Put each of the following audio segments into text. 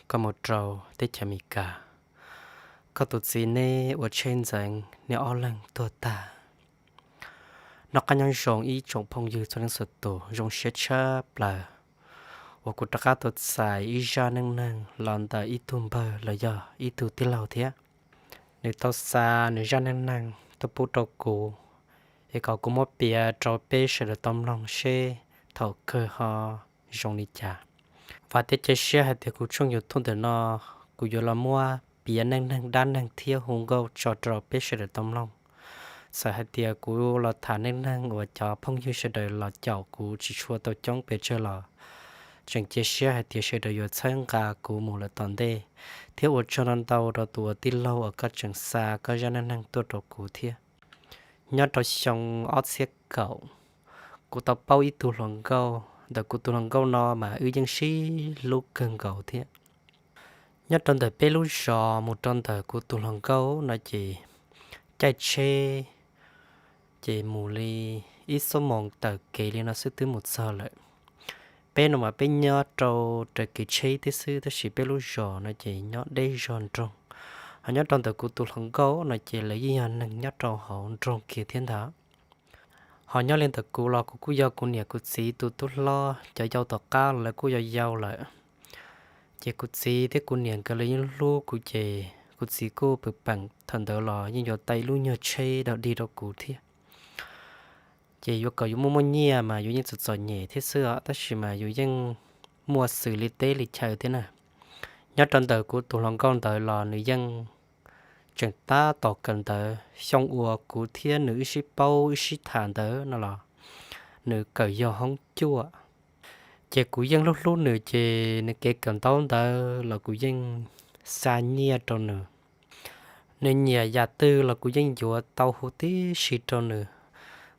koj mus rau teb chaws Amelikas, koj tus txiv neb ua tsheb ntxeev neb ob leeg tuag tag. Noj qab nyob zoo ib tsoom phooj ywg txhua leej txhua tus, zoo siab tshaj plaws uas kuv rov qab tau txais ib zaj neej neeg los ntawm ib tug npawg los yog ib tug tij laug thiab. Nws tau xa nws zaj neej neeg tuaj pub rau kuv, es kom kuv muab piav rau peb sawv daws tau mloog seb thaum kawg ho zoo li cas. Vam thiab cia siab hais tias kuv tshooj YouTube ntawm no kuv yuav los muab piav neej neeg dab neeg thiab hu nkauj tso rau peb sawv daws tau mloog. Txawm hais tias kuv los tham neej neeg uas cov phooj ywg sawv daws los caum kuv tsis tshua tau coob pes tsawg los tseem cia siab hais tias sawv daws yuav txhawb nqa kuv mus lawm tom ntej, thiab ua tsaug ntau ntau rau tus uas tij laug uas koj tseem xa koj zaj neej neeg tuaj rau kuv thiab. Nyob rau xyoo ob txhiab kaum, kuv tau paub ib tug hluas nkauj, ntawm kuv tus hluas nkauj no mas wb yeej sib hlub kawg nkaus thiab. Nyob rau ntawm peb lub zos mus rau ntawm kuv tus hluas nkauj no ces caij tsheb ces mus li ib xuab moos taw kev li no xwb twb mus txog lawm. Peb no mas peb nyob rau raws kev tsheb tib xwb, tab sis peb lub zos no ces nyob deb zog nroog. Ho nyob rau ntawm kuv tus hluas nkauj no ces lawv yeej yog neeg nyob rau hauv nroog kiag thiab ntag. Ho nyob li ntawm kuv los kuv kuj yog kuv niam kuv txiv tus tub hlob, cov yau tom qab los lawv kuj yog yau lawm. Ces kuv txiv thiab kuv niam nkawd lawv yeej hlub kuv ces kuv txiv kuj pw peem thaum ntawd los yeej yuav tau ib lub nyuag tsheb dog dig rau kuv thiab. Ces yuav kom yus muaj muaj nyiaj mas yus yeej txom txom nyem thiab xwb os, tab sis mas yus yeej muaj xws li teb li chaw thiab na. Nyob rau ntawm kuv tus hluas nkauj ntawd los nws yeej tseem tab tom kawm ntawv, xyoo uas kuv thiab nws wb sib paub wb sib tham ntawd no los nws kawm yog hoob cuaj. Ces kuv yeej hlub hlub nws, ces nws kev kawm ntaub ntawv los kuv yeej xa nyiaj rau nws. Nws nyiam yam twg los kuv yeej yuav tau huv tib si rau nws.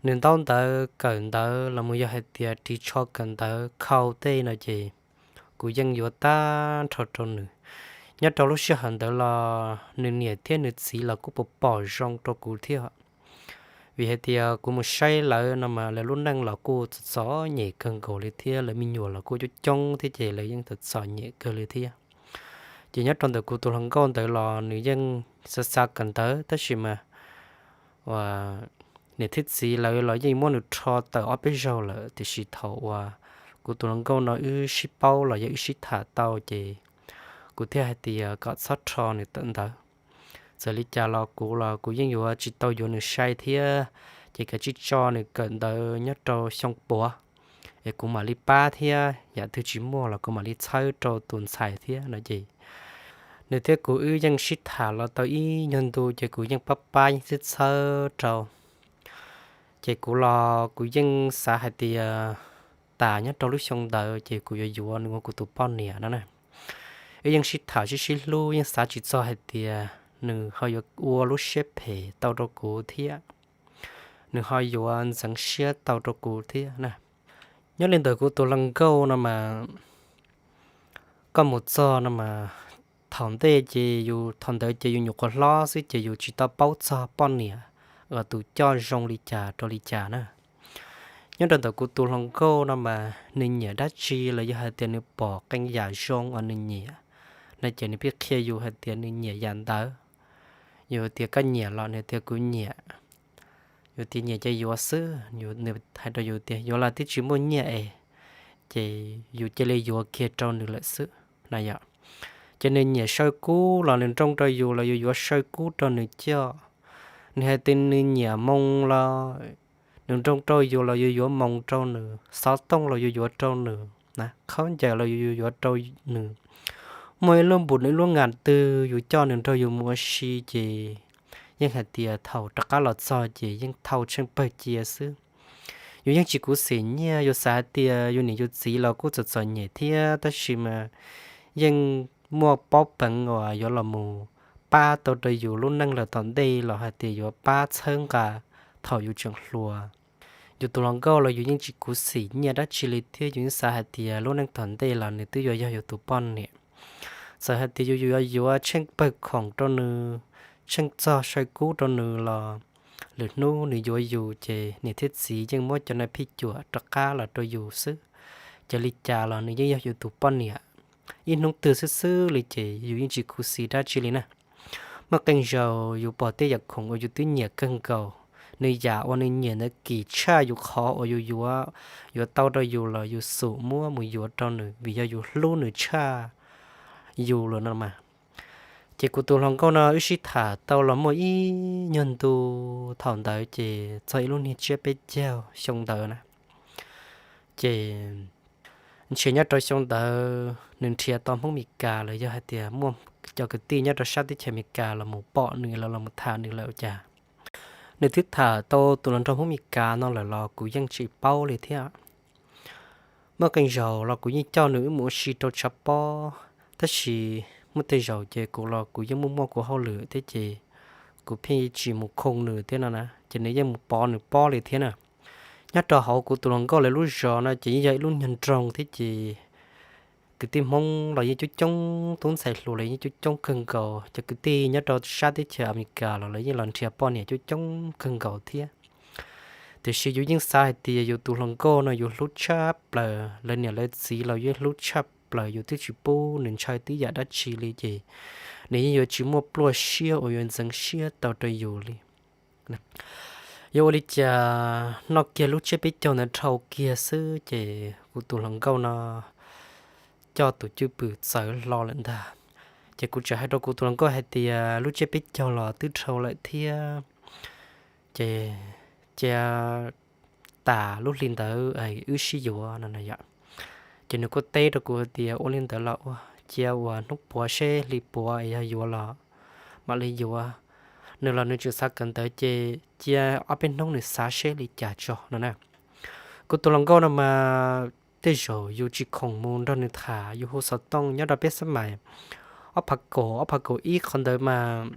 Nws ntaub ntawv kawm ntawv los mus yog hais tias ris tsho kawm ntawv khau tej no ces kuv yeej yuav tag nrho rau nws. Nyob rau lub sij hawm ntawd los nws niam thiab nws txiv los kuj pom pom zoo rau kuv thiab. Vim hais tias kuv mus saib lawv no mas lawv lub neej los kuj txom txom nyem kawg nkaus li thiab, lawv me nyuam los kuj coob coob thiab ces lawv yeej txom txom nyem kawg li thiab. Ces nyob rau ntawm kuv tus hluas nkauj ntawd los nws yeej xa xa kawm ntawv, tab sis mas niam thiab txiv lawv los yeej muab nws rho tawm ob peb zaug lawm, tiam sis thaum uas kuv tus hluas nkauj no wb sib paub los yog wb sib tham tau ces kuv thiaj hais tias kom txhob rho nws tawm ntawv. Txawm li cas los kuv los kuv yeej yuav tsis tau yuav nws sai thiab, ces kav tsij tso nws kawm ntawv nyob rau xyoo puav es kuv mam li pab thiab, yam twg tsis muaj los kuv mam li txhawb rau tus ntxhais thiab no ces nws thiab kuv wb yeej sib tham los tau ib nyuag ntu ces kuv yeej pab pab yeej txhawb txhawb rau. Ces kuv los kuv yeej xav hais tias tas nyob rau lub xyoo ntawd ces kuv yuav yuav nws ua kuv tus poj niam no na. Wb yeej sib tham sib sib hlub, yeej xav tsis txog hais tias nws ho yuav ua lub siab phem tau rau kuv thiab, nws ho yuav ntxeev siab tau rau kuv thiab na. Nyob li ntawm kuv tus hluas nkauj no mas koj mus txog no mas thaum ntej ces yus thaum ntawd ces yus nyuam qhuav hlob xwb ces yus tsis tau paub txog poj niam uas tus coj zoo li cas rau li cas na. Nyob rau ntawm kuv tus hluas nkauj no mas nws nyiam dab tsi los yog hais tias nws pom qee yam zoo uas nws nyiam no ces nws pheej qhia yus hais tias nws nyiam yam ntawd. Yus tias koj nyiam los nws tias kuv nyiam. Yus tias nyiam ces yuav xwb, nws hais rau yus tias yuav los twb tsis muaj nyiaj es, ces yus cia li yuav kiag rau nws lawm xwb na yom. Ces nws nyiam saw kub los nws nroo rau yus los yus yuav saw kub rau nws coj. Nws hais tias nws nyiam moo los nws nroo rau yus los yus yuav moo rau nws, xov tooj los yus yuav rau nws, khaub ncaws los yus yuav rau nws. Muaj ib lub npum ib lub ngam twg yus coj nws nrog yus mus ua si ces yeej hais tias thaum rov qab los txog ces yeej thau tsheej pawg cia xwb. Yus yeej tsis khuv xim nyiaj, yus xav hais tias yus niam yus txiv los kuj txom txom nyem thiab tab sis mas yeej muaj pob peev uas yuav los mus pab tau rau yus lub neej lawm tom ntej los hais tias yuav pab txhawb nqa thaum yus tseem hluas. Yus tus hluas nkauj los yus yeej tsis khuv xim nyiaj dab tsi li thiab yus yeej xav hais tias lub neej tom ntej los nws twb yuav yog yus tus poj niam. Txawm hais tias yus yuav yuav tsheej pawg khoom rau nws, tsheej txog saw kub rau nws los lwm hnub nws yuav yus ces niam thiab txiv yeej muab cov no phij cuam rov qab los rau yus xwb. Ces li cas los nws yeej yog yus tus poj niam. ib hnub twg xwb xwb li ces yus yeej tsis khuv xim dab tsi li na. Muaj qee zaus yus pom tej yam khoom uas yus twb nyiam kawg nkaus, nws yam uas nws nyiam ntawd kim tshaj yus qhov uas yus yuav, yuav tau rau yus los yus xum muab mus yuav rau nws vim yog yus hlub nws tshaj yus lawm no mas. Ces kuv tus hluas nkauj no wb sib tham tau los muaj ib nyuag ntu, thaum ntawd ces txog ib lub niag tsiab peb caug xyoo ntawd na. Ces ntshe nyob rau xyoo ntawd nws nrhiav tau Hmoob Mes Kas los yog hais tias muaj cov kwv tij nyob rau sab teb chaws Amelikas los mus pom nws los los mus tham nws lawm cas, nws twb tham tau tus hluas nraug Hmoob Mes Kas no lawm los kuv yeej tsis paub li thiab. Muaj qee zaus los kuv yeej coj nws wb mus ua si rau tshav pob, tab sis muaj tej zaus ces kuv los kuv yeej muaj muaj kuv hauj lwm thiab ces kuv pheej tsis mus khoo nws thiab no na, ces nws yeej mus pov nws pob li thiab na. Nyob rau hauv kuv tus hluas nkauj lawv lub zos no ces yeej yog ib lub nyuag nroog thiab ces kwv tij Hmoob los yeej coob coob, tub ntxhais hluas los yeej coob coob kawg nkaus, cov kwv tij nyob rau sab teb chaws Amelikas los lawv yeej los nrhiav poj niam coob coob kawg nkaus thiab. Tiam sis yus yeej xav hais tias yus tus hluas nkauj no yus hlub tshaj plaws, lawv niam lawv txiv los yeej hlub tshaj plaws, yus twb tsis pub nws ntshaw tib yam dab tsi li ces nws yeej yuav tsis muaj pluaj siab uas yuav ntxeev siab tau rau yus li. Yuav ua li cas noj kiag lub tsiab peb caug ntawd dhau kiag xwb ces kuv tus hluas nkauj no coj tus cwj pwm txawv hlo lawm ntag. Ces kuv txawm hais rau kuv tus hluas nkauj hais tias lub tsiab peb caug los twb dhau lawm thiab, ces cia tas lub hli ntawd wb sib yuav no na yom. Ces nws kuj teb rau kuv hais tias ua li ntawd los ua, cia uas hnub puav seb hli puav es yog yuav los mam li yuav. Nws los nws tseem xav kawm ntawv ces cia ob peb hnub nws xav seb li cas tso no na. Kuv tus hluas nkauj no mas tej zaum yus tsis khoom mus nrog nws tham, yus hu xov tooj nyob rau peb xab mais ob phav kaum, ob phav kaum ib qhov ntawd mas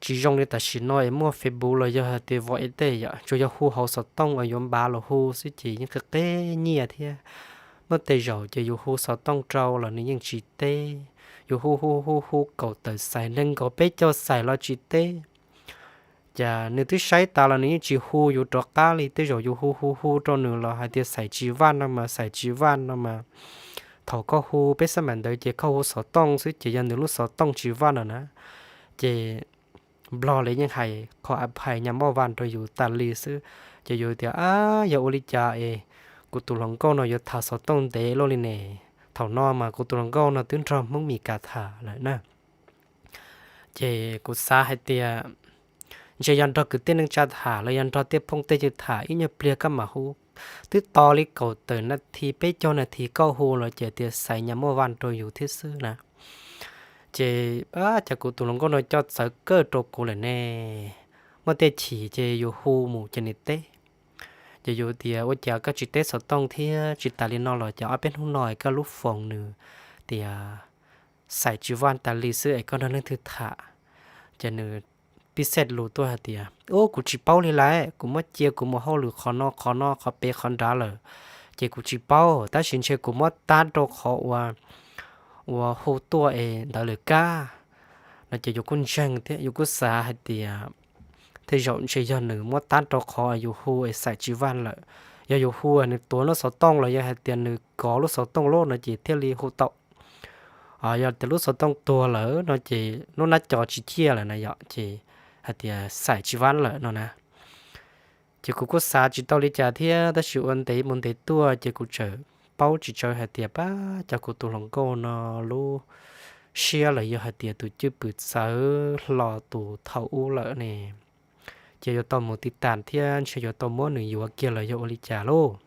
tsis zoo li tam sim no es muaj Facebook los yog hais tias WhatsApp tej yom, tsuas yog hu hauv xov tooj uas yuav npav los hu xwb ces yeej qe qeb nyiaj thiab. Muaj tej zaum ces yus hu xov tooj rau los nws yeej tsis teb, yus hu hu hu hu kaum tawm xais nees nkaus peb caug xais los tsis teb. Cas nws twb saib tas los nws yeej tsis hu yus rov qab li, tej zaum yus hu hu hu rau nws los hais tias xais tsis vaj no mas, xais tsis vaj no mas. Thaum koj hu peb xab mais ntawd ces koj hu xov tooj xwb ces yog nws lub xov tooj tsis vaj no na. Ces Nplog li yeej hais qhov a phais nyas moj vaj rau yus tas li xwb. Ces yus tias ab, yog ua li cas es kuv tus hluas nkauj no yuav tham xov tooj ntev luaj li ne? Thaum no mas kuv tus hluas nkauj no twb nrog Hmoob Mes Kas tham lawm na. Ces kuv xav hais tias ntshe yog nrog kwv tij neej tsa tham los yog nrog tej phooj tej ywg tham ib nyuag pliag koj mam hu. Twb tos li kaum tawm nas this peb caug nas this koj hu los ces tias xais nyas moj vaj rau yus thiab xwb na. Ces cas kuv tus hluas nkauj no coj txawv kawg rau kuv lawm ne. Muaj tej chim ces yus hu mus ces nws teb. Ces yus tias ua cas koj tsis teb xov tooj thiab, tsis tas li no los cas ob peb hnub no koj lub foos nws tias xais tsis vaj tas li xwb es koj nrog leej twg tham? Ces nws pib xej lus tuaj hais tias ub, kuv tsis paub li lawm, kuv muab cia kuv mus hauj lwm qhov no qhov no qhov pem qhov nrad lawm, ces kuv tsis paub, tab sis ntshe kuv muab tab rau qhov uas, uas hu tuaj es ntawd lawm kab no. Ces yus kuj ntseeg thiab yus kuj xav hais tias tej zaum ntshe yog nws muab tab rau qhov yus hu es xais tsis vaj lawm. Yog yus hu nws tuav lub xov tooj los yog hais tias nws kov lub xov tooj lawm no ces thiaj li hu tau. Yog tias lub xov tooj tuag lawm no ces lub nab co tsis ciaj lawm na yom, ces hais tias xais tsis vaj lawm no na. Ces kuv kuj xav tsis tau li cas thiab, tab sis ua ntev mus ntev tuaj ces kuv txawm paub tsis tsawv hais tias pab cas kuv tus hluas nkauj no lub siab los yog hais tias tus cwj pwm txawv hlo tus thaum ub lawm ne. Ces yuav tau mus tiv tas thiab ntshe yuav tau muab nws yuav kiag los yog ua li cas lauj.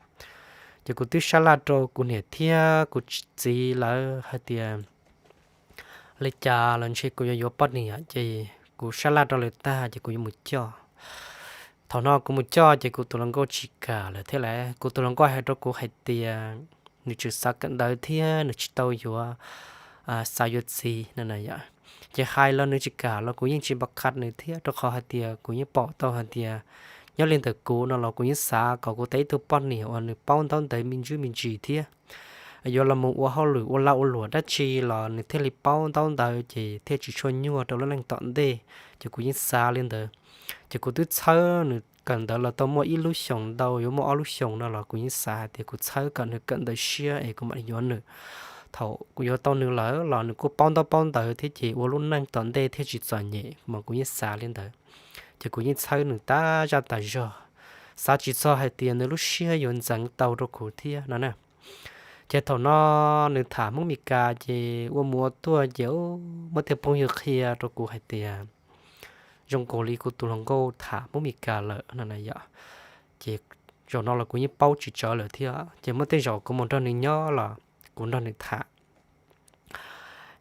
Ces kuv twb sab laj rau kuv niam thiab kuv txiv lawv hais tias li cas los ntshe kuv yuav yuav poj niam, ces kuv sab laj rau lawv tag ces kuv yuav mus coj. Thaum no kuv mus coj ces kuv tus hluas nkauj tsis kam lawm thiab lauj. Kuv tus hluas nkauj hais rau kuv hais tias nws tseem xav kawm ntawv thiab nws tsis tau yuav, xav yuav txiv no na yom. Ces hais los nws tsis kam los kuv yeej tsis npam qha nws thiab, rau qhov hais tias kuv yeej pom tau hais tias nyob li ntawm kuv no los kuv yeej xav kom kuv tau ib tug poj niam uas nws paub ntaub ntawv me ntsis me ntsis thiab. Yuav los mus ua hauj lwm ua lag ua luam dab tsi los nws thiaj li paub ntaub ntawv ces thiaj tsis tshua nyuaj rau lub neej tom ntej. Ces kuv yeej xav li ntawd. Ces kuv twb txhawb nws kawm ntawv los tau muaj ib lub xyoos ntau, yuav muaj ob lub xyoos no los kuv yeej xav hais tias kuv txhawb kom nws kawm ntawv siab es kuv mam yuav nws. Thaum kuv yuav tau nws lawm los nws kuj paub ntaub paub ntawv thiab ces ua lub neej tom ntej thiaj tsis txom nyem mas kuv yeej xav li ntawd. Ces kuv yeej txhawb nws tas zaj tas zog, xav tsis txog hais tias nws lub siab yuav ntxeev tau rau kuv thiab no na. Ces thaum no nws tham Hmoob Mes Kas ces ua mus ua tuaj ces muaj tej phooj ywg qhia rau kuv hais tias zoo nkaus li kuv tus hluas nkauj tham Hmoob Mes Kas lawm no na yom. Ces zaum no los kuv yeej paub tsis tsawg lawm thiab ces muaj tej zaum kuv mus nrog nws nyob los kuv nrog nws tham.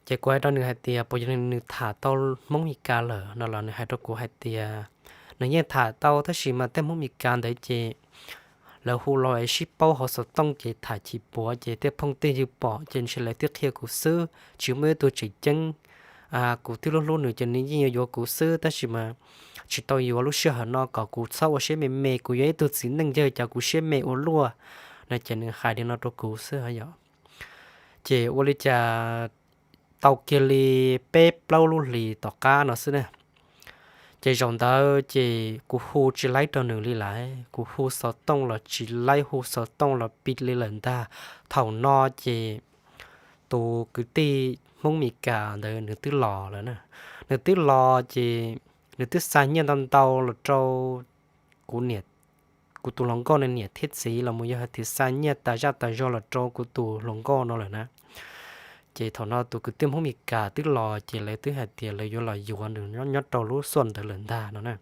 Ces kuv hais rau nws hais tias puas yog nws tham tau Hmoob Mes Kas lawm no los nws hais rau kuv hais tias nws yeej tham tau tab sis mas tej Hmoob Mes Kas ntawd ces lawv hu los es sib paub hauv xov tooj ces tham chim puav ces tej phooj tej ywg pom ces ntshe lawv twb qhia kuv xwb tsis muaj ib tug tseem ceeb. Kuv twb hlub hlub nws ces nws yeej yuav yuav kuv xwb tab sis mas tsis tau yuav lub sij hawm no kom kuv txhob ua siab me me, kuv yog ib tug txiv neej yawg cas kuv siab me ua luaj no ces nws hais li no rau kuv xwb yom. Ces ua li cas tau kiag li peb plaub lub hlis tom qab no xwb na, ces zaum ntawd ces kuv hu tsis laib rau nws li lawm, kuv hu xov tooj los tsis laib, hu xov tooj los pib li lawm ntag. Thaum no ces tus kwv tij Hmoob Mes Kas ntawd nws twb los lawm na, nws twb los ces nws twb xa nyiaj ntau ntau los rau kuv niam, kuv tus hluas nkauj no niam thiab txiv los mus yog hais tias xa nyiaj tas zaj tas zog los rau kuv tus hluas nkauj no lawm na. Ces thaum no tus kwv tij Hmoob Mes Kas twb los ces lawv twb hais tias lawv yuav los yuav nws nyob rau lub xuaj ntawd lawm ntag no na.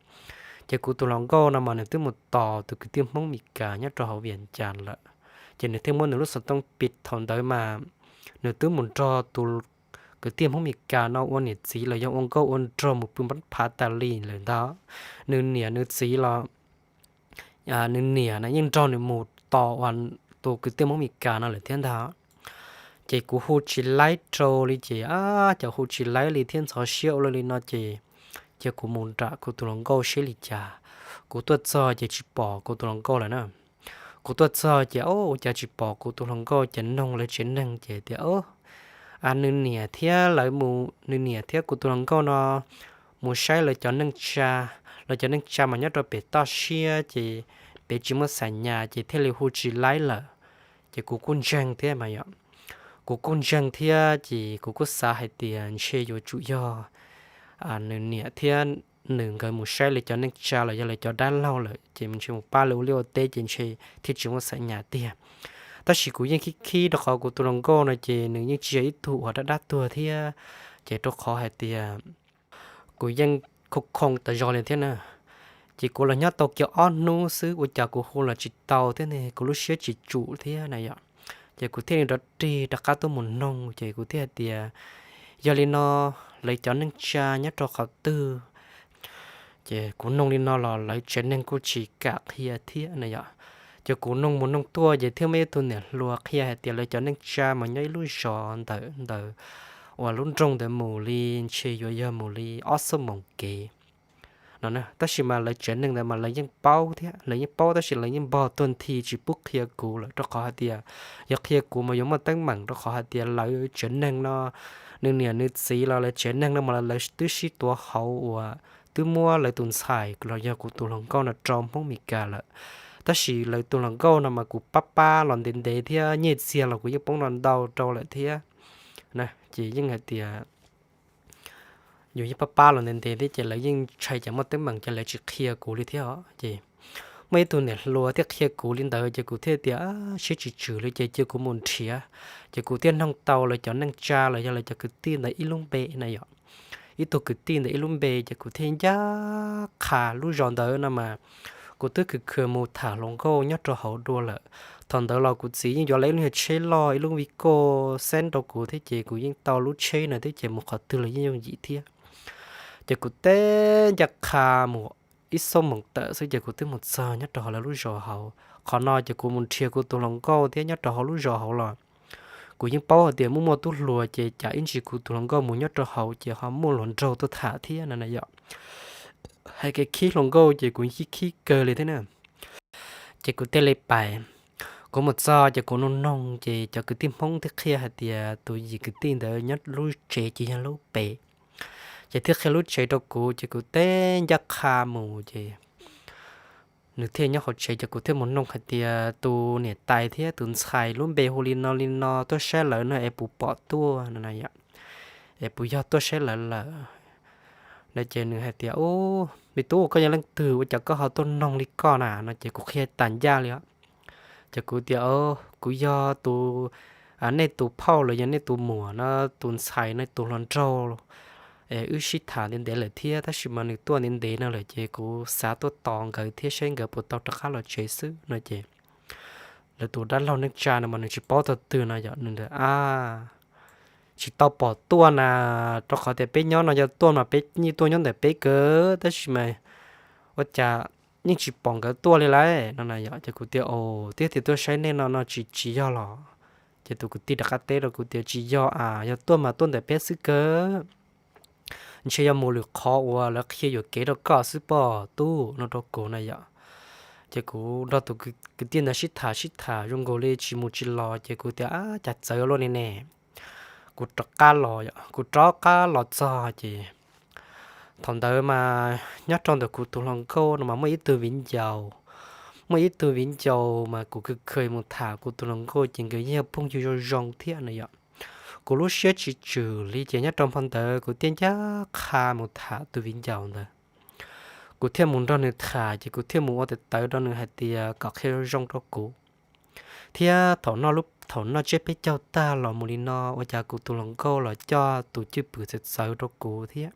Ces kuv tus hluas nkauj no mas nws twb mus tos tus kwv tij Hmoob Mes Kas nyob rau hauv Vias Cas lawm, ces nws thiaj muab nws lub xov tooj pib. Thaum ntawd mas nws twb mus nrog tus kwv tij Hmoob Mes Kas no ua niam txiv los yog ua nkauj ua nraug mus pw npab phav tas li lawm ntag. Nws niam nws txiv los, nws niam na yeej nrog nws mus tos uas tus kwv tij Hmoob Mes Kas no lawm thiab ntag. Ces kuv hu tsis laib rau li ces, a, cas hu tsis laib li thiab ntxhov siab ua luaj li no ces, ces kuv mus nram kuv tus hluas nkauj seb li cas. Kuv tuaj txog ces tsis pom kuv tus hluas nkauj lawm na. Kuv tuaj txog ces, o, ua cas tsis pom kuv tus hluas nkauj ces nug lawv tsev neeg ces tias, o, nws niam thiab lawv mus, nws niam thiab kuv tus hluas nkauj no mus saib lawv cov neej tsa, lawv cov neej tsa mas nyob rau pem toj siab ces pem tsis muaj xam nyas ces thiaj li hu tsis laib lawm. Ces kuv kuj ntseeg thiab mas yom, kuv kuj ntseeg thiab ces kuv kuj xav hais tias ntshe yuav tsum yog nws niam thiab nws nkawd mus saib lawv cov neej tsa los yog lawv cov dab laug lawm ces ntshe mus pab lawv ua liaj ua teb ces ntshe thiaj tsis muaj xam nyas tiag. Tab sis kuv yeej khib khib rau qhov kuv tus hluas nkauj no ces nws yeej tsis yog ib tug uas dab dab tuag thiab, ces rau qhov hais tias kuv yeej khoo khoo tas zog li thiab na. Ces kuv los nyob tau kiag ob hnub xwb ua cas kuv hu los tsis tau thiab ne, kuv lub siab tsis tsum thiab na yom. Ces kuv thiaj li rov rig rov qab tuaj mus noog ces kuv thiaj hais tias, yog li no lawv cov neej tsa nyob rau qhov twg? Ces kuv noog li no los lawv tsev neeg kuj tsis kam qhia thiab na yom. Ces kuv noog mus noog tuaj ces thiaj muaj ib tug niam hluas qhia hais tias lawv cov neej tsa mas nyob ib lub zos ntawm ntawm uas lub nroog ntawd mus li ntshe yuav yog mus li ob xuab moos kev no. Tab sis mas lawv tsev neeg ntawd mas lawv yeej paub thiab, lawv yeej paub tab sis lawv yeej npog tuag nthi tsis pub qhia kuv lawm rau qhov hais tias yog qhia kuv mas yuav muaj teeb meem rau qhov hais tias lawv tsev neeg no, nws niam nws txiv los lawv tsev neeg no mas lawv twb sib tuav hauv uas twb muab lawv tus ntxhais los yog kuv tus hluas nkauj no rau Hmoob Mes Kas lawm. Tab sis lawv tus hluas nkauj no mas kuv pab pab los ntev ntev thiab nyiaj txiag los kuv yeej poob no ntau rau lawm thiab. Ces yeej hais tias yus yeej pab pab los ntev ntev thiab ces lawv yeej ntshai ces muaj teeb meem ces lawv tsis qhia kuv li thiab os. Ces muaj ib tug niam hluas thiaj qhia kuv li ntawd ces kuv thiaj tias siab tsis tswm li ces cia kuv mus nrhiav. Ces kuv thiaj noog tau lawv cov neej tsa los yog lawv cov kwv tij ntawd ib lub npe na yom. Ib tug kwv tij ntawd ib lub npe ces kuv thiaj ncaj qha lub zos ntawd no mas kuv twb khwv khwv mus tham hluas nkauj nyob rau hauv dua lawm. Thaum ntawd los kuv txiv yeej yuav lawv ib lub nyuag tsheb loj ib lub Vigo xeeb rau kuv thiab ces kuv yeej tau lub tsheb no thiab ces mus qhov twg los yeej yooj yim thiab. Ces kuv teb ncaj qha mus ib xuab moos tawm xwb ces kuv twb mus txog nyob rau hauv lawv lub zos hauv. Qhov no ces kuv mus nrhiav kuv tus hluas nkauj thiab nyob rau hauv lub zos hauv los kuv yeej paub hais tias muaj muaj tub hluas ces cas ib ntsis kuv tus hluas nkauj mus nyob rau hauv ces ho muaj hluas nraug tuaj tham thiab no na yom. Hais kev khib hluas nkauj ces kuv khib khib kawg li thiab na. Ces kuv thiaj li pais, kuv mus txog ces kuv noog noog ces cov kwv tij Hmoob thiaj qhia hais tias tus yim kwv tij ntawd nyob lub tsev ces yog lub pem. Ces thiaj qhia lub tsev rau kuv ces kuv teb ncaj qha mus ces nws thiaj nyob hauv tsev, ces kuv thiaj mus noog hais tias tus niam tais thiab tus ntxhais lub npe hu li no li no tuaj saib lawv no es puas pom tuaj no na yom, es puas yog tuaj saib lawv lawm no. Ces nws hais tias, Ub, me tub, koj yog leej twg ua cas koj ho tuaj noog li koj na? No ces kuv qhia tas ncaj li os. Ces kuv tias, Kuv yog tus, nej tus phauj los yog nej tus muam no tus ntxhais no tus hluas nraug, es wb sib tham ntev ntev lawm thiab, tab sis mas nws tuaj ntev ntev no lawm ces kuv xav tuaj tos nkawd thiab saib nkawd puas tau rov qab los tsev xwb no. Ces lawv tus dab laug neej tsa no mas nws tsis paub tog twg no yom, nws ntawd a, tsis tau pom tuaj na, rau qhov tias peb nyob no yog tuaj mas peb yeej tuaj nyob ntawm peb kawg, tab sis mas ua cas yeej tsis pom nkawd tuaj li lawm no na yom. Ces kuv tias, Ua, twb tias tuaj saib nej no no tsis tsis yog los? Ces tus kwv tij rov qab teb rau kuv tias, Tsis yog a, yog tuaj mas tuaj ntawm peb xwb kawg, ntshe yog mus lwm qhov uas lawv qhia yuam kev rau koj xwb pob tub no rau kuv na yom. Ces kuv nrog tus kwv tij ntawd sib tham sib tham zoo nkaus li tsis mus tsis los, ces kuv tias, Ab, cas txawv luaj li ne. Kuv rov qab los, kuv rov qab los txog ces thaum ntawd mas nyob rau ntawm kuv tus hluas nkauj no mas muaj ib tug viv ncaus, muaj ib tug viv ncaus mas kuv kheev kheev mus tham kuv tus hluas nkauj ces nkawd yeej yog phooj ywg zoo zoo thiab no yom. Kuv lub siab tsis tswm li ces nyob rau hmo ntawd kuv thiaj ncaj qha mus tham tus viv ncaus ntawd. Kuv thiaj mus nrog nws tham ces kuv thiaj mus ua tawv tawv rau nws hais tias kom qhia zoo zoo rau kuv. Thiab thaum noj tsiab peb caug tag los mus li no ua cas kuv tus hluas nkauj los coj tus cwj pwm txawv txawv rau kuv thiab.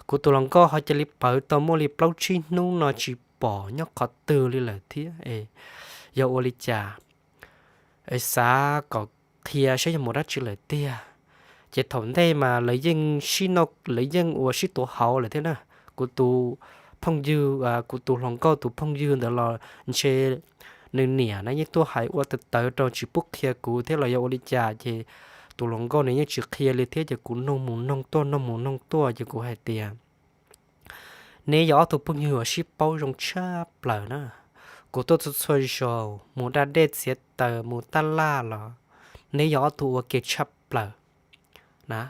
Kuv tus hluas nkauj ho cia li pawv tau muaj li plaub tsib hnub no tsis pom nyob qhov twg li lawm thiab es yog ua li cas, es xav kom qhia saib yog mus dab tsi lawm tiag. Ces thaum ntej mas lawv yeej sib noj, lawv yeej ua sib tuav hauv lawm thiab na. Kuv tus phooj ywg, kuv tus hluas nkauj tus phooj ywg ntawd los ntshe nws niam na yeej tuaj hais ua tawv tawv rau tsis pub qhia kuv thiab los yog ua li cas ces tus hluas nkauj nws yeej tsis qhia li thiab ces kuv noog mus noog tuaj noog mus noog tuaj ces kuv hais tias, Neb yog ob tug phooj ywg uas sib paub zoo tshaj plaws na. Kuv tuaj txhua txhua zaus mus da dej txiav taws mus taj laj los neb yog ob tug ua ke tshaj plaws na.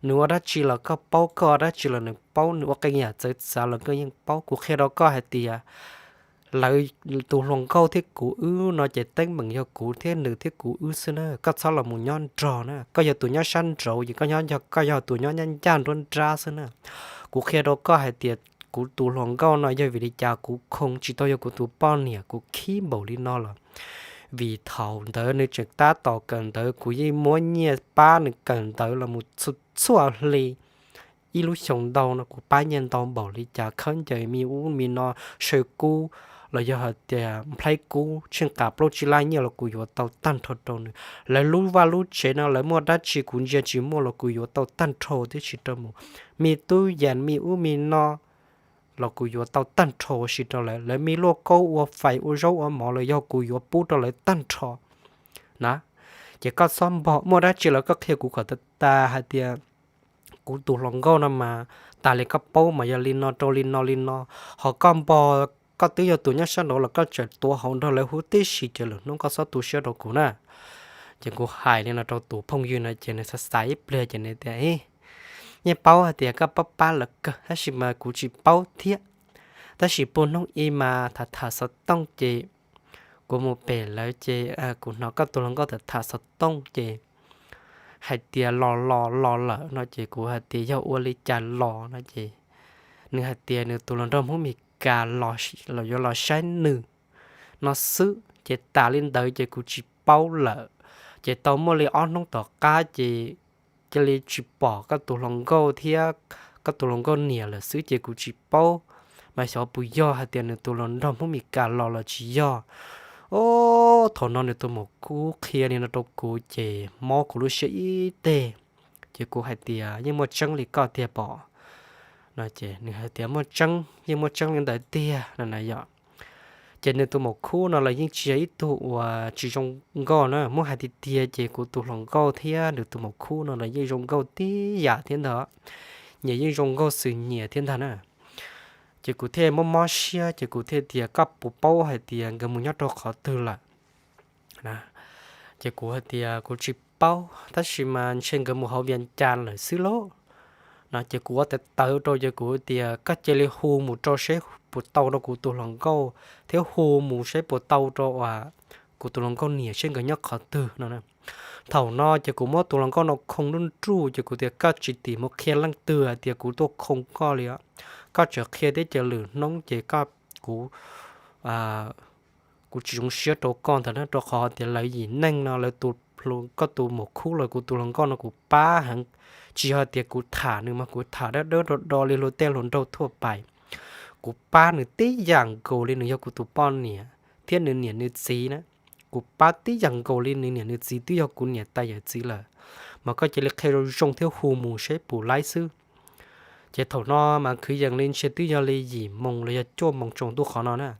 Nws ua dab tsi los koj paub, koj ua dab tsi los nws paub, nws ua qee yam txawv txav los koj yeej paub. Kuv qhia rau koj hais tias lawv, tus hluas nkauj thiab kuv wb no ces teeb meem yog kuv thiab nws thiab kuv wb xwb na, koj txhob los mus nyob nrog na. Koj yog tus nyob sab nraud ces koj nyob, koj yog tus nyob ncaj nruab nrab xwb na. Kuv qhia rau koj hais tias kuv tus hluas nkauj no yog vim li cas kuv khoo tsis tau yog kuv tus poj niam kuv khib npaum li no los vim thaum ntawd nws tseem tab tom kawm ntawv kuv yeej muab nyiaj pab nws kawm ntawv los mus txhua hli. Ib lub xyoo ntau no kuv pab nyiaj ntau npaum li cas, khaub ncaws me ub me no, saw kub los yog hais tias nplhaib kub tsheej qas plaub tsib lab nyiaj los kuv yuav tau tag nrho rau nws. Lawv lub vaj lub tsev no lawv muaj dab tsi kuv ntsia tsis muaj los kuv yuav tau tag nrho tib si rau mus. Me tub yas me ub me no los kuv yuav tau tag nrho ua si rau lawv. Lawv me luaj kaub ua fais ua zaub ua mov los yog kuv yuav pub rau lawv tag nrho na. Ces koj txhob npog, muaj dab tsi los koj qhia kuv kom tas tas hais tias kuv tus hluas nkauj no mas tas li koj paub mas yog li no rau li no li no. Ho koj npog, koj twb yog tus nyob sab nraud los koj tseem tuav hauv nrog lawv huv tib si ces lwm hnub koj txhob tu siab rau kuv na. Ces kuv hais li no rau tus phooj ywg no ces nws xav xav ib pliag ces nws tias, Yeej paub hais tias koj pab pab lawv kawg tab sis mas kuv tsis paub thiab. Tab sis puag hnub i mas tham tham xov tooj ces kuv mus pem lawv ces kuv hnov koj tus hluas nkauj tham tham xov tooj ces hais tias los los los lawm no ces kuv hais tias yog ua li cas los no ces nws hais tias nws tus hluas nraug Hmoob Mes Kas los, yuav los saib nws no xwb ces tas li ntawd ces kuv tsis paub lawm. Ces tau muaj li ob hnub tom qab ces cia li tsis pom koj tus hluas nkauj thiab koj tus hluas nkauj niam lawm xwb ces kuv tsis paub mas xyov puas yog hais tias nws tus hluas nraug Hmoob Mes Kas los los tsis yog. Ob, thaum no nws tus maum khub qhia li no rau kuv ces mob kuv lub siab ib teg. Ces kuv hais tias, Yeej muaj tseeb li koj tiag pom? No ces nws hais tias, Muaj tseeb, yeej muaj tseeb li ntawd tiag no na yom. Ces nws tus maum khub no los yeej tsis yog ib tug uas tsis zoo nkauj na, muab hais tiag tiag ces kuv tus hluas nkauj thiab nws tus maum khub no los yeej zoo nkauj tib yam thiab ntag, nyias yeej zoo nkauj xwm nyias thiab ntag na. Ces kuv thiaj mob mob siab ces kuv thiaj tias, Koj puas paub hais tias nkawd mus nyob rau qhov twg lawm? Ces kuv hais tias, Kuv tsis paub tab sis mas ntshe nkawd mus hauv Vias Cas lawm xwb lauj. No ces kuv ua tawv tawv rau ces kuv tias, Koj cia li hu mus rau seb puas tau rau kuv tus hluas nkauj thiab hu mus saib puas tau rau kuv tus hluas nkauj niam seb nkawd nyob qhov twg no. Thaum no ces kuv muab tus hluas nkauj no khoo nruj nruj ces kuv tias koj tsis tim mus qhia leej twg hais tias kuv tuaj khoo koj li os. Koj tseem qhia thiab ces lwm hnub ces koj, kuv kuv tsis zoo siab rau koj ntag na, rau qhov tias lawv yim neeg no lawv tus, koj tus muam khub los kuv tus hluas nkauj no kuv pab heev. Tsis yog tias kuv tham nws mas kuv tham dawb dawb do do li luag tej hluas nraug thuaj pais. Kuv pab nws tib yam nkaus li nws yog kuv tus poj niam thiab nws niam nws txiv na. Kuv pab tib yam nkaus li nws niam nws txiv twb yog kuv niam tais yawm txiv lawm, mas koj cia li qhia zoo zoo thiab hu mus saib puas laib xwb. Ces thaum no mas kwv yees li ntshe twb yog li yim moos los yog cuaj moos tsaus ntuj qhov no na.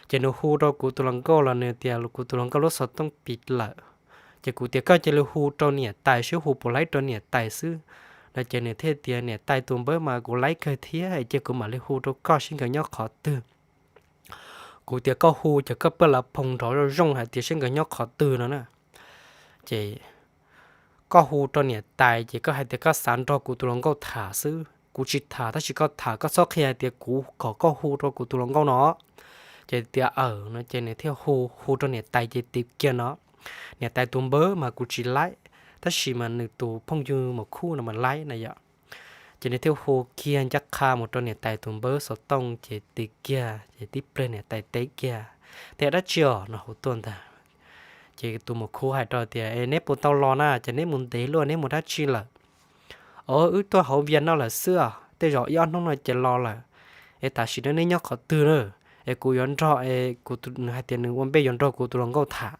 Ces nws hu rau kuv tus hluas nkauj los nws tias kuv tus hluas nkauj lub xov tooj pim lawm. Ces kuv tias koj cia li hu rau niam tais saib hu puas laib rau niam tais xwb no. Ces nws thiaj tias niam tais tus npawb mas kuv laib kawg thiab es cia kuv mam li hu rau koj saib nkawd nyob qhov twg. Kuv tias koj hu ces koj pab lav phoos nrov zoo zoo hais tias saib nkawd nyob qhov twg no na. Ces koj hu rau niam tais ces koj hais tias koj xav nrog kuv tus hluas nkauj tham xwb, kuv tsis tham tab sis koj tham, koj txhob qhia hais tias kuv kom koj hu rau kuv tus hluas nkauj no. Ces tias aws no ces nws thiaj hu, hu rau niam tais ces tim kiag no. Niam tais tus npawb mas kuv tsis laib, tab sis mas nws tus phooj ywg muam khub no mas laib na yom. Ces nws thiaj hu kiag ncaj qha mus rau niam tais tus npawb xov tooj ces tim kiag ces tib pliag niam tais teb kiag, teb dab tsi os no hauv tuaj ntag. Ces tus muam khub hais rau tias es neb puas tau los na, ces neb mus ntev luaj neb mus dab tsi lawm? Os, wb tuaj hauv Vias no lawm xwb os, tej zaum ib ob hnub no ces los lawm. Es tam sim no neb nyob qhov twg na? Es kuv yuav nrog, es kuv, nws hais tias nws ua npej yuav nrog kuv tus hluas nkauj tham.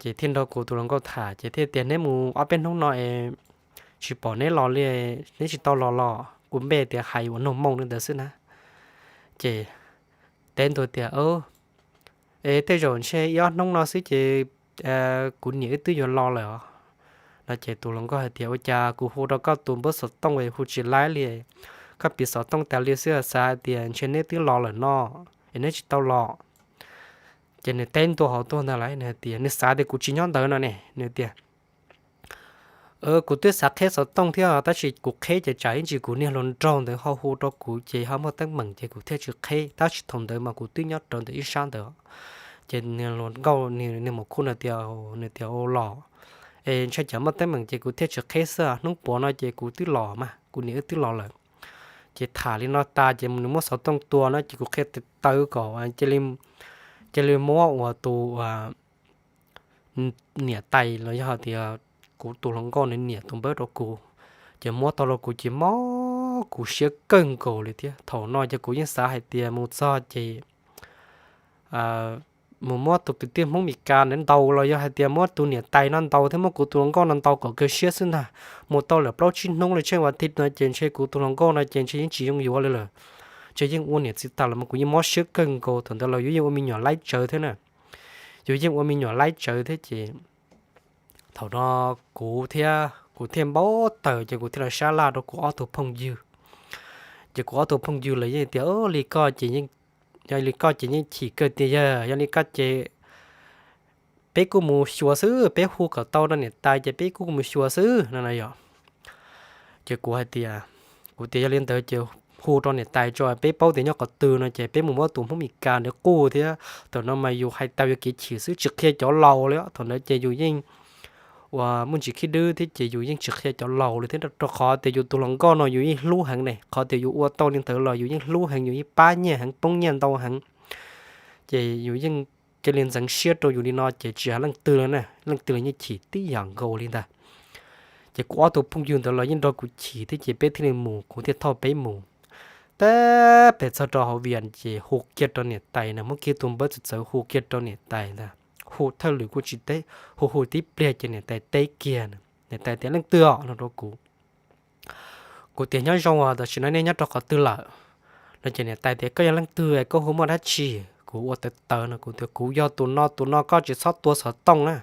Ces thiaj nrog kuv tus hluas nkauj tham ces thiaj tias neb mus ob peb hnub no es tsis pom neb los li, neb tsis tau los los, ua npej tias hais ua noog moo li ntawd xwb na. Ces teb ntua tias es tej zaum ntshe ib ob hnub no xwb ces kuv niam wb twb yuav los lawm os no. Ces tus hluas nkauj hais tias ua cas kuv hu rau koj tus npawb xov tooj es hu tsis laib li, koj piav xov tooj tas li xwb xav hais tias ntshe neb twb los lawm no es neb tsis tau los. Ces nws teb ntua hauv tuaj ntag lawm, nws hais tias nws xav tias kuv tsis nyob ntawd no ne, nws tias kuv twb xav qheb xov tooj thiab tab sis kuv qheb ces tsam ib ntsis kuv niag hluas nraug ntawd ho hu rau kuv ces ho muaj teeb meem ces kuv thiaj tsis qheb, tab sis thaum ntawd mas kuv twb nyob rawv ntawm ib sab ntawd. Ces niag hluas nkauj, niag muam khub no tias, nws tias ua los es ntshai tsam muaj teeb meem ces kuv thiaj tsis qheb xwb, hnub puav no ces kuv twb los mas kuv niam wb twb los lawm. Ces tham li no tas ces nws muab xov tooj tua no ces kuv qhia tawv kom cia li muab uas tus niam tais los yog tias kuv tus hluas nkauj nws niam tus npawb rau kuv. Ces muab tau rau kuv ces mob kuv siab kawg nkaus li thiab. Thaum no ces kuv yeej xav hais tias mus txog ces mus muab tus kwv tij Hmoob Mes Kas ntawd ntaus los yog hais tias muab tus niam tais no ntaus thiab muab kuv tus hluas nkauj no ntaus kom kawg siab xwb ntag. Mus tau lawm plaub tsib hnub li tsheej vas thiv no ces ntshe kuv tus hluas nkauj no ces ntshe yeej tsis zoo yuav li lawm. Ntshe yeej ua niam txiv tas los mas kuv yeej mob siab kawg nkaus, thaum ntawd los yus yeej ua me nyuam laib tsawv thiab na. Yus yeej ua me nyuam laib tsawv thiab ces thaum no kuv thiab, kuv thiaj npau taws ces kuv thiaj los sab laj rau kuv ob tug phooj ywg. Ces kuv ob tug phooj ywg lawv yeej tias li koj ces, yog li koj ces yeej chim kawg tiag, yog li koj ces peb kuj mus xyuas xwb, peb hu kom tau rau niam tais ces peb kuj mus xyuas xwb no na yom. Ces kuv hais tias, kuv tias yog li ntawd ces hu rau niam tais tso peb paub tias nyob qhov twg no ces peb mus muab tus Hmoob Mes Kas ntawd quj thiab. Thaum no mas yus hais tau yuav kev chim xwb tsis qhia cov laus li. Thaum ntawd ces yus yeej uas muaj ntsis khib dwb thiab ces yus yeej tsis qhia cov laus li thiab, rau qhov tias yus tus hluas nkauj no yus yeej hlub heev ne, qhov tias yus ua tau li ntawd los yus yeej hlub heev, yus yeej pab nyiaj heev, poob nyiaj ntau heev. Ces yus yeej cia li ntxeev siab rau yus li no ces tsis hais leej twg li na, leej twg los yeej chim tib yam nkaus li ntag. Ces kuv ob tug phooj ywg ntawd los yeej nrog kuv chim thiab ces peb thiaj li mus, kuv thiaj thauj peb mus. Tab pem txog rau hauv Vias ces hu kiag rau niam tais na, muab kiag tus npawb txawv txawv hu kiag rau niam tais ntag. Hu thawj lwm kuj tsis teb, hu hu tib pliag ces niam tais teb kiag, niam tais tias leej twg os no rau kuv. Kuv tias nyob zoo os, tam sim no nej nyob rau qhov twg lawm no? Ces niam tais tias koj yog leej twg es koj hu muaj dab tsi? Kuv ua tawv tawv no kuv tias kuv yog tus no tus no, koj tsis txhob tua xov tooj na.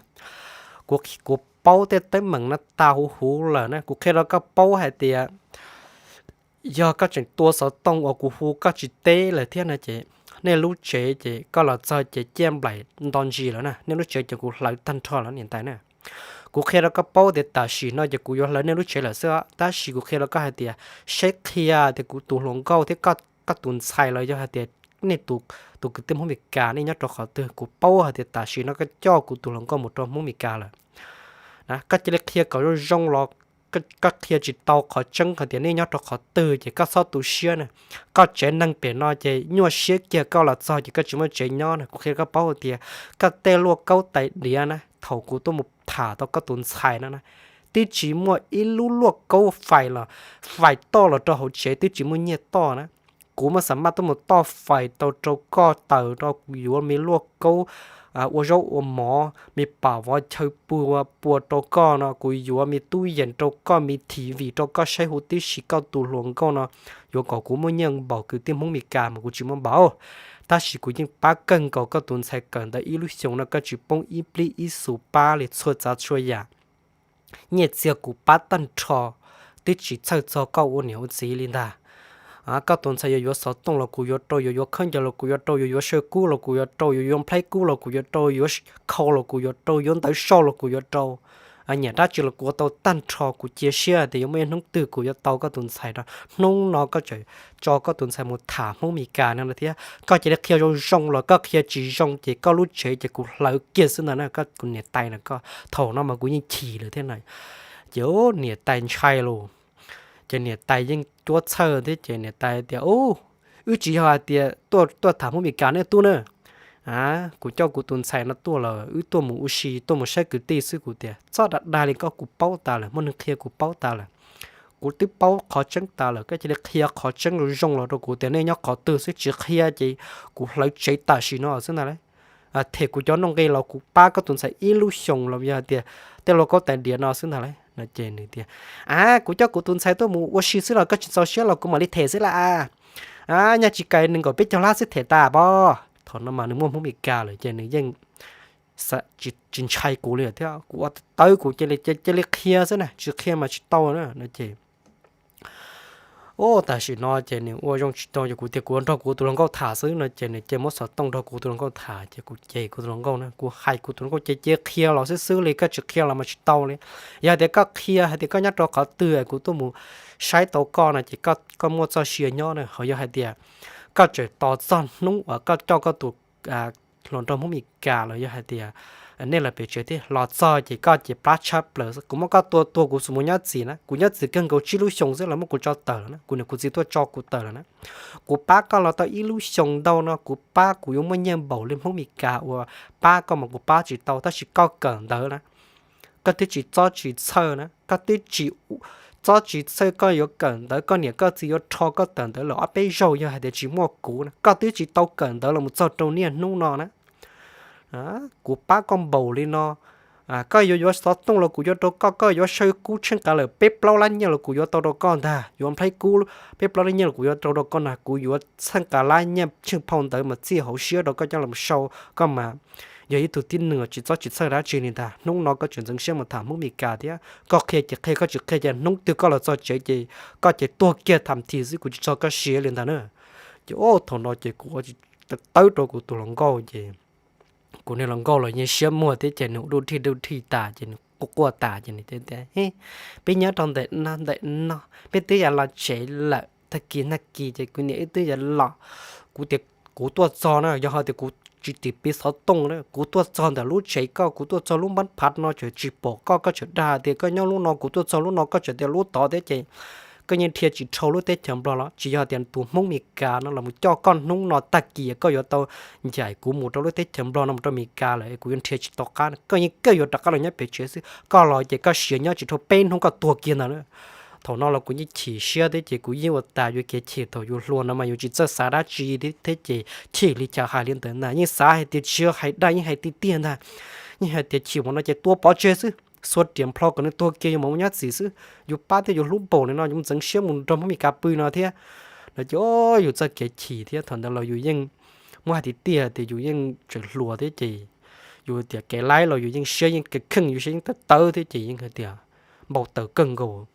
Kuv, kuv paub tej teeb meem no tas huv huv lawm na, kuv qhia rau koj paub hais tias yog koj tseem tua xov tooj uas kuv hu koj tsis teb lawm thiab no ces nej lub tsev ces koj los txog ces ciaj nplaim nto ntsis lawm na, nej lub tsev ces kuv hlawv tag nrho lawm niam tais na. Kuv qhia rau koj paub tias tam sim no ces kuv yuav hlawv nej lub tsev lawm xwb, tab sis kuv qhia rau koj hais tias saib qhia tias kuv tus hluas nkauj thiab koj koj tus ntxhais los yog hais tias nej tus, tus kwv tij Hmoob Mes Kas nej nyob rau qhov twg, kuv paub hais tias tam sim no koj coj kuv tus hluas nkauj mus rau Hmoob Mes Kas lawm. Koj cia li qhia kom zoo zoo los, koj qhia tsis tau qhov tseeb hais tias nej nyob rau qhov twg ces koj txhob tu siab na. Koj tsev neeg pem no ces nyuaj siab kiag, koj los txog ces koj tsis muaj tsev nyob na. Kuv qhia koj paub hais tias koj tej luaj kaub tais diav na, thaum kuv tuaj mus tham tau koj tus ntxhais no na, twb tsis muaj ib lub luaj kaub fais los, fais toj los rau hauv tsev twb tsis muaj nyiaj toj na. Kuv muaj xa maj tuaj mus toj fais tau rau koj, taws rau, kuv yuav me luaj kaub ua zaub ua mov, me pam vov chaw pua, pua rau koj no, kuv yuav me tub yees rau koj, me T V rau koj saib huv tib si. Koj tus hluas nkauj no yuav kom kuv muaj nyiaj npaum kwv tij Hmoob Mes Kas mas kuv tsis muaj npaum, tab sis kuv yeej pab kawg nkaus koj tus ntxhais kawm ntawv ib lub xyoos no koj tsis poob ib plib ib xus pab li txhua tsav txhua yam. Nyiaj txiag kuv pab tag nrho, twb tsis txhawj txog koj ua niam ua txiv li ntag. Koj tus ntxhais yuav yuav xov tooj los kuv yuav rau, yuav yuav khaub ncaws los kuv yuav rau, yuav yuav suab kub los kuv yuav rau, yuav yuav nplhaib kub los kuv yuav rau, yuav khau los kuv yuav rau, yuav ntawv sau los kuv yuav rau. Nyiam dab tsi los kuv ua tau tag nrho. Kuv cia siab tias yuav muaj ib hnub twg kuv yuav tau koj tus ntxhais rau. Hnub no koj tseem tso koj tus ntxhais mus tham Hmoob Mes Kas no thiab. Koj cia li qhia zoo zoo los koj qhia tsis zoo ces koj lub tsev ces kuv hlawv kiag xwb ntag na. Koj, kuv niam tais no, koj thaum no mas kuv yeej chim lawm thiab na. Ces niam tais ntshai los, ces niam tais yeej cuab txhawj thiab ces niam tais tias, Wb tsis yog hais tias tuaj tham Hmoob Mes Kas nej tub na. Kuv coj kuv tus ntxhais no tuaj los wb tuaj mus ua si, tuaj mus saib kwv tij xwb. Kuv tias, Txhob dag dag li koj, kuv paub tas lawm, muaj neeg qhia kuv paub tas lawm. Kuv twb paub qhov tseeb tas lawm, koj cia li qhia qhov tseeb zoo zoo los rau kuv tias nej nyob qhov twg xwb, tsis qhia ces kuv hlawv tsev tam sim no xwb ntag lauj. Them kuv cov nuj nqi los kuv pab koj tus ntxhais ib lub xyoos los yog hais tias tej luaj kaub tais diav no xwb ntag lauj. No ces nws tias, A, kuv coj kuv tus ntxhais tuaj mus ua si xwb los koj tsis txaus siab los kuv mam li them xwb lauj a. A, nyaj tsis kais nees nkaum peb caug lab xwb them tas pob. Thaum no mas nws muaj Hmoob Mes Kas lawm ces nws yeej tsis ntshai kuv li thiab. Kuv ua tawv kuv cia li, cia li qhia xwb na, tsis qhia mas tsis tau na. No ces, o, tam sim no ces nws ua zoo tsis tau, ces kuv tias kuv nrog kuv tus hluas nkauj tham xwb no ces nws cia muab xov tooj nrog kuv tus hluas nkauj tham ces kuv ces kuv tus hluas nkauj na, kuv hais kuv tus hluas nkauj ces cia qhia los xwb xwb li, koj tsis qhia los mas tsis tau li. Yog hais tias koj qhia hais tias koj nyob rau qhov twg kuv tuaj mus saib tau koj no ces koj muaj txoj sia nyob na. Ho yog hais tias koj tseem tos txog hnub uas koj coj koj tus hluas nraug Hmoob Mes Kas los yog hais tias nej los pem tsev thiab los txog ces koj ces plab tshab plaws xwb. Kuv muab koj tua tuag kuv xub mus nyob txim na, kuv nyob txim kawg nkaus tsib lub xyoos xwb los muab kuv tso tawm lawm na, kuv niam kuv txiv tuaj tso kuv tawm lawm na. Kuv pab koj los tau ib lub xyoos ntau no kuv pab kuv yuav muaj nyiaj npaum li Hmoob Mes Kas uas pab koj mas kuv pab tsis tau, tab sis koj kawm ntawv na, koj twb tsis txob tsis txhawj na, koj twb tsis txob tsis txhawj koj yuav kawm ntawv, koj niam koj txiv yuav rho koj tawm ntawv lawm ob peb zaug yog hais tias tsis muaj kuv na, koj twb tsis tau kawm ntawv los mus txog rau niaj hnub no na. Kuv pab koj npaum li no, koj yuav yuav xov tooj los kuv yuav rau koj, koj yuav saw kub tsheej kav lawm peb plaub lab nyiaj los kuv yuav tau rau koj ntag, yuav nplhaib kub peb plaub lab nyiaj los kuv yuav rau rau koj ntag, kuv yuav tsheej kav lab nyiaj tsheej phau ntawv mas txij hauv siab rau koj coj los sau, koj mas yog ib tug tib neeg tsis txob tsis txhawj dab tsi li ntag. Hnub no koj tseem ntxeev siab mus tham Hmoob Mes Kas thiab, koj qhia ces qhia, koj tsis qhia ces hnub twg koj los txog tsev ces koj ces tuag kiag tham thiv xwb, kuv tsis txog koj siav li ntag na. Ces thaum no ces kuv tawb rau kuv tus hluas nkauj ces kuv niag hluas nkauj los yeej siab muag thiab ces nws duj dhij duj dhij tas ces nws quaj quaj tas ces nws tias, Peb nyob rau ntawm no ntawm no, peb twb yuav los tsev lawm, tag kis nag kis ces kuv niam wb twb yuav los. Kuv tias kuv tuaj txog na, yog hais tias kuv tsis tim piv xov tooj na, kuv tuaj txog ntawm lub tsev koj, kuv tuaj txog lub npab phav no tseem tsis pom koj, koj tseem dag tias koj nyob lub no, kuv tuaj txog lub no koj tseem tias lub tod thiab ces koj yeej dhia tsis dhau lub teb chaws Nplog los. Tsis yog tias tus Hmoob Mes Kas no los mus coj koj hnub no tag kis koj yuav tau ncaim kuv mus rau lub teb chaws Nplog no mus rau Mes Kas lawm, kuv yuav nrhiav tsis tau qab, koj yeej kawg yuav rov qab los nyob pem tsev xwb. Koj los ces koj siav nyob tsis dhau peb hnub koj tuag kiag ntag na. Thaum no los kuv yeej chim siab thiab ces kuv yeej ua tas yuav kev chim, thaum yus hluas no mas yus tsis txawj xav dab tsi thiab ces chim li cas hais li ntawd ntag, yeej xav hais tias tsis yog hais dag, yeej hais tiag tiag ntag, yeej hais tias chim mus no ces tua pov tseg xwb, xuas riam nplho kom nws tuag kiag yus mam mus nyob txim xwb. Yus pab thiab yus hlub npaum li no yus ntxeev siab mus nrog Hmoob Mes Kas pw no thiab. No ces yus txoj kev chim thiab thaum ntawd los yus yeej muab hais tiag tiag tias yus yeej tseem hluas thiab ces yus tias kev laib los yus yeej siab yeej kheej, yus siab yeej tawv tawv thiab ces yeej hais tias npau taws kawg nkaus.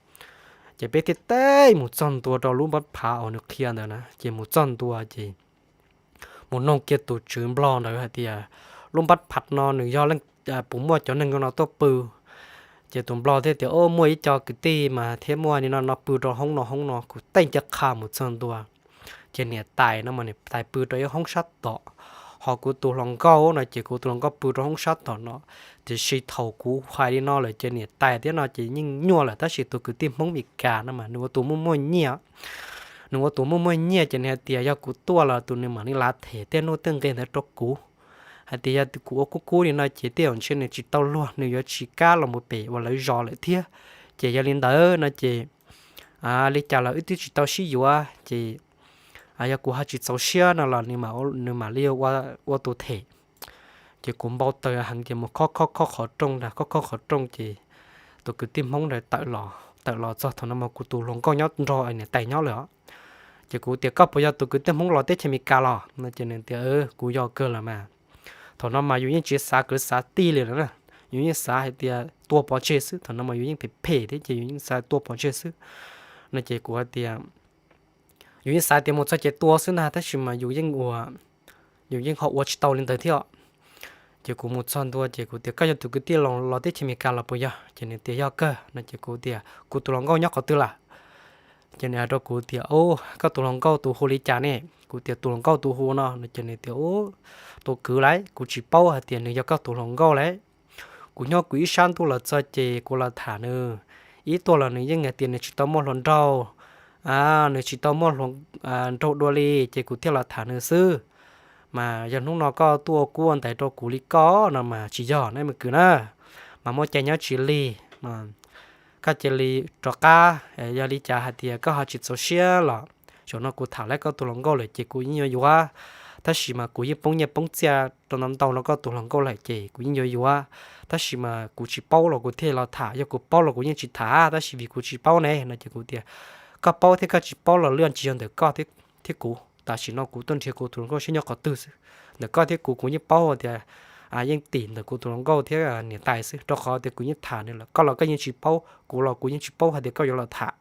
Ces peb thiaj teb mus txog ntua rau lub npab phav uas nws qhia ntawd na, ces mus txog ntua ces mus noog kiag tus tswv Nplog ntawd hais tias, Lub npab phav no nws yog leej, puas muaj cov neeg no tuaj pw? Ces tus Nplog thiaj tias, O, muaj ib co kwv tij mas thiab muaj li no no pw rau hoob no hoob no. Kuv tej ncaj qha mus txog ntua Ces niam tais no mas niam tais pw rau ib hoob sab tom, ho kuv tus hluas nkauj no ces kuv tus hluas nkauj pw rau hoob sab tom no. Tiam sis thaum kuv hais li no lawm ces niam tais thiab no ces yeej nyuaj lawm, tab sis tus kwv tij Hmoob Mes Kas no mas nws ua tus muaj muaj nyiaj. Nws ua tus muaj muaj nyiaj ces nws hais tias yog kuv tuaj los tus nws mam li lav them tej nuj tej nqi ntawd rau kuv. Hais tias yog kuv ua kub kub li no ces tej zaum ntshe nws tsis tau luag, nws yuav tsis kam los mus pem uas lawv zos lawm thiab. Ces yog li ntawd no ces li cas los wb twb tsis tau sib yuav ces yog kuv ho tsis txaus siab no los nws mam li ua tus them. Ces kuv npau taws heev ces mus khob khob khob qhov rooj ntag, khob khob qhov rooj ces tus kwv tij Hmoob ntawd tawm los txog thaum no mas kuv tus hluas nkauj nyob nrog niam tais nyob lawm os. Ces kuv tias koj puas yog tus kwv tij Hmoob los teb chaws Amelikas los no ces nws tias kuv yog kawg los mas. Thaum no mas yus yeej tsis xav kwv xav tij li lawm na, yus yeej xav hais tias tua pov tseg xwb, thaum no mas yus yeej phem phem thiab ces yus yeej xav tua pov tseg xwb. No ces kuv hais tias yus yeej xav tias mus txog ces tua xwb ntag, tab sis mas yus yeej ua, yus yeej ho ua tsis tau li ntawd thiab. Ces kuv mus txog ntua ces kuv tias koj yog tus kwv tij los teb chaws Amelikas los puas yog? Ces nws tias yog kawg no ces kuv tias kuv tus hluas nkauj nyob qhov twg lawm? Ces nws hais rau kuv tias koj tus hluas nkauj tus hu li cas ne? Kuv tias tus hluas nkauj tus hu no no ces nws tias tus kwv lauj, kuv tsis paub hais tias nws yog koj tus hluas nkauj lauj. Kuv nyob kuv ib sab ntuj los txog ces kuv los tham nws, ib tuaj los nws yeej hais tias nws tsis tau muaj hluas nraug, nws tsis tau muaj hluas nraug dua li ces kuv thiaj los tham nws xwb. Mas yog hnub no koj tuaj ua kub ua ntaiv rau kuv li koj no mas tsis yog ne me kwv na, mas muaj cai nyob tsis lig. Koj cia li rov qab, yog li cas hais tias koj ho tsis txaus siab los zaum no kuv tham lawv koj tus hluas nkauj lawm ces kuv yeej yuav yuav, tab sis mas kuv yeej poob nyiaj poob txiaj rau ntau ntau rau koj tus hluas nkauj lawm ces kuv yeej yuav yuav, tab sis mas kuv tsis paub los kuv thiaj los tham, yog kuv paub los kuv yeej tsis tham, tab sis vim kuv tsis paub ne no ces kuv tias koj paub thiab koj tsis paub los lwaj tsis yog ntawm koj thiab kuv, tam sim no kuv tuaj nrhiav kuv tus hluas nkauj saib nyob qhov twg xwb. Ntawm koj thiab kuv, kuv yeej paub tias yeej tim ntawm kuv tus hluas nkauj thiab niam tais xwb, rau qhov tias kuv yeej tham nws lawm, koj los koj yeej tsis paub, kuv los kuv yeej tsis paub hais tias koj yuav los tham.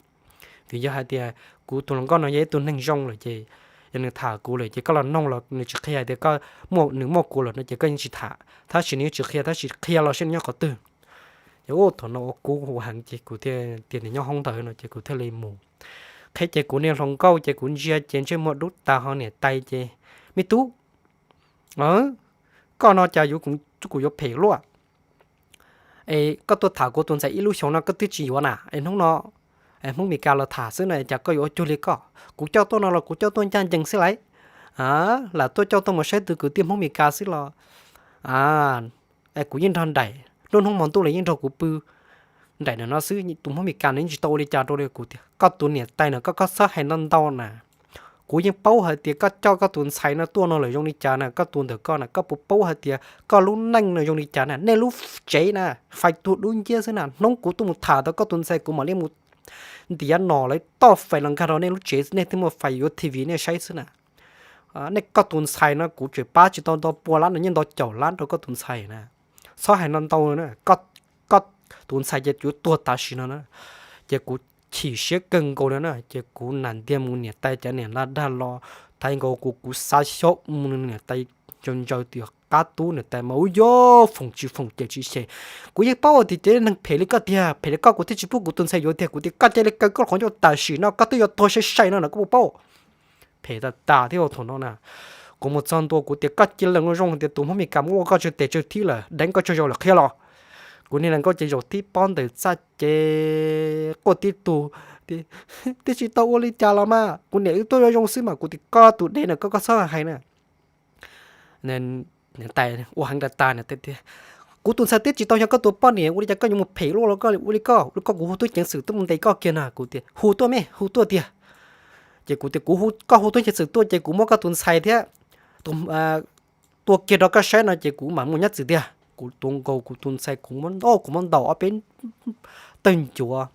Vim yog hais tias kuv tus hluas nkauj no yog ib tug neeg zoo lawm ces yog nws tham kuv lawm ces koj los noog los nws tsis qhia hais tias nws muaj kuv lawm no ces koj yeej tsis tham, tab sis nws yeej tsis qhia, tab sis qhia los saib nws nyob qhov twg. Ces thaum no ua kub ua heev ces kuv thiaj tias nws nyob hoob ntawd no ces kuv thiaj li mus. Qhib ces kuv niag hluas nkauj ces kuv ntsia ces ntsej muag dub tas ho niam tais ces, me tub, koj no cas yuav kuv yuav phem luaj. Es koj tuaj tham kuv tus ntxhais ib lub xyoos no koj twb tsis yuav na, es hnub no Hmoob Mes Kas los tham xwb no cas koj yuav ua cuag li koj? Kuv coj tuaj no los kuv coj tuaj ncaj ncees xwb lauj, lam tuaj coj tuaj mus saib tus kwv tij Hmoob Mes Kas xwb los kuv yeej nrog nraim, lub hnub hmo ntuj los yeej nrog kuv pw nraim ntawm no xwb, tus Hmoob Mes Kas no yeej tsis tau ua li cas rau li. Kuv tias koj tus niam tais no koj, koj txhob hais ntau ntau na. Kuv yeej paub hais tias koj coj koj tus ntxhais no tuaj no lawm zoo li cas na, koj tus ntawm koj na, koj puas paub hais tias koj lub neej no zoo li cas na, nej lub tsev na fais tuag dub nciab xwb na. Hnub kuv tuaj mus tham tau koj tus ntxhais kuv mam li mus ntiav nom lawv toj fais los nkag rau nej lub tsev, nej twb muaj fais yuav T V nej saib xwb na. Nej, koj tus ntxhais no kuv tseem pab tsis tau ntau pua lab no, yeej ntau caum lab rau koj tus ntxhais na. Txhob hais no ntau na, koj tus ntxhais ces yuav tuag tam sim no na. Ces kuv chim siab kawg nkaus li na, ces kuv nam ntiag mus niam tais cov niam laj dag los thaiv nkaus kuv, kuv xav xyov mus niam tais ntsaws ntsaws tias qab tub niam tais mas ub yuav foom tsis foom ces tsis xyem. Kuv yeej paub tias cov neeg phem li koj tiag, phem li koj kuv thiaj tsis pub kuv tus ntxhais yuav tiag. Kuv tias koj cia li kaw koj qhov ncauj tam sim no, koj twb yuav tuag sai sai no na, koj puas paub? Phem tas tas thiab thaum no na. Kuv mus txog ntua kuv tias koj cia li zoo tias tus Hmoob Mes Kas mus ua koj tsawg tes tsawg thib lawm, deev koj tsawg zaus lawm qhia los. Kuv niag hluas nkauj ces zaum tib pob ntawm txaj ces quaj tib tug, twb tsis tau ua li cas los mas kuv niam wb tuaj zoo zoo xwb mas. Kuv tias koj tus dev na, koj, koj txhob hais na. Niam tais ua heev tas tas tias, kuv tus ntxhais twb tsis tau yog koj tus poj niam, ua li cas koj yuav mus phem luaj los koj ua li koj, ua li koj kuv hu tub ceev xwm tuaj mus ntes koj kiag na. Kuv tias hu tuaj me, hu tuaj tiag. Ces kuv tias kuv, koj hu tub ceev xwm tuaj ces kuv muab koj tus ntxhais thiab tua kiag rau koj saib no ces kuv mam mus nyob txwm tiag. Kuv tua nkaus kuv tus ntxhais, kuv muab, kuv muab ntaus ob peb tawg ncuav,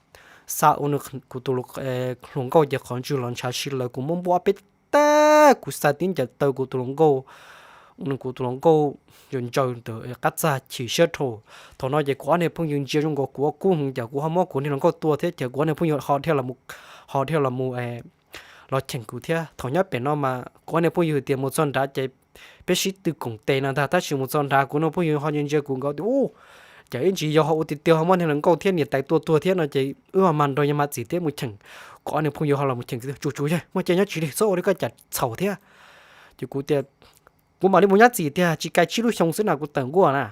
xa ua nws, kuv tus hluas nkauj ces qhov ntswg los ntshav si lawm, kuv muab npuaj ob peb tawg, kuv xa tib ncaws taw kuv tus hluas nkauj, kuv tus hluas nkauj ntsaws ntsaws ntawm qab txaj chim siab dhau. Thaum no ces kuv ob niag phooj ywg ntsia zoo nkaus kuv ua kub heev ces kuv ho muab kuv niag hluas nkauj tua thiab ces kuv ob niag phooj ywg ho dhia los, ho dhia los mus los cheem kuv thiab. Thaum nyob pem no mas kuv ob niag phooj ywg tias mus txog nrad ces peb sib tw koom tes no ntag, tab sis mus txog nrad kuv niag phooj ywg ho ntsia ntsia kuv nkaus tias ub, Ces ib ntsis yog ho ua tiag tiag ho muaj neeg hluas nkauj thiab niam tais tuaj tuag thiab no ces wb ho mag nrog yawg Mab Txim thiab mus cheem, kuv ob niag phooj ywg ho los mus cheem, Tsuj tsuj yawg, muaj caij nyob tsis li, txhob ua li koj cas txhaum thiab. Ces kuv tias, kuv mam li mus nyob txim tiag, tsis kais tsib lub xyoo xwb na kuv tawm nkuaj na.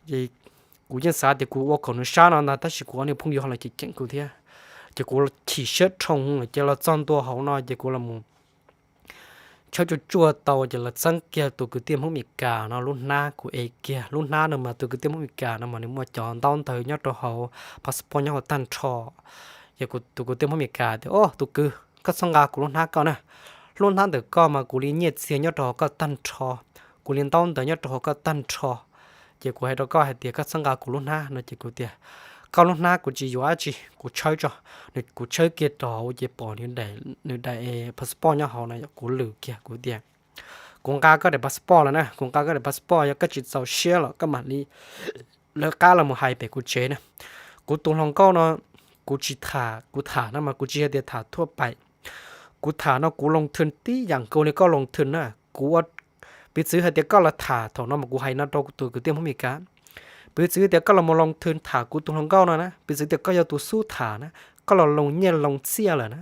Ces kuv yeej xav tias kuv ua khoom nws sab no ntag tab sis kuv ob niag phooj ywg ho los cheem kuv thiab. Ces kuv chim siab dhau lawm ces los txog ntua hauv no ces kuv los mus tshawb tsuaj tsuaj tau ces los txeeb kiag tus kwv tij Hmoob Amelikas no lub hnab, kuv ev kiag lub hnab no mas tus kwv tij Hmoob Amelikas no mas nws muaj cov ntaub ntawv nyob rau hauv passport nyob hauv tag nrho. Ces tus kwv tij Hmoob Amelikas tias, Au, tus kwv, koj txhob nqa kuv lub hnab koj na. Lub hnab ntawm koj mas kuv li nyiaj txiag nyob rau hauv koj tag nrho, kuv li ntaub ntawv nyob rau hauv koj tag nrho. Ces kuv hais rau koj hais tias koj txhob nqa kuv lub hnab no ces kuv tias, Koj lub hnab kuv tsis yuav dab tsi, kuv tshawb tso. Kuv tshawb kiag rau hauv ces pom nws daim passport nyob hauv no, kuv lwm kiag kuv tias, Kuv nqa koj daim passport lawm na, kuv nqa koj daim passport, yog koj tsis txaus siab los koj mam li lawv qab los mus hais pem kuv tsev na. Kuv tus hluas nkauj no, kuv tsis tham, kuv tham no mas kuv tsis yog tias tham thuaj pais. Kuv tham no kuv loo thwm tib yam nkaus li koj loo thwm na. Kuv ua, piv txwv hais tias koj los tham thaum no mas kuv hais no rau tus kwv tij Hmoob Amelikas, piv txwv tias koj los mus loo thwm tham kuv tus hluas nkauj no na, piv txwv tias koj yog tus xub tham na, koj los loo nyiaj loo txiaj lawm na,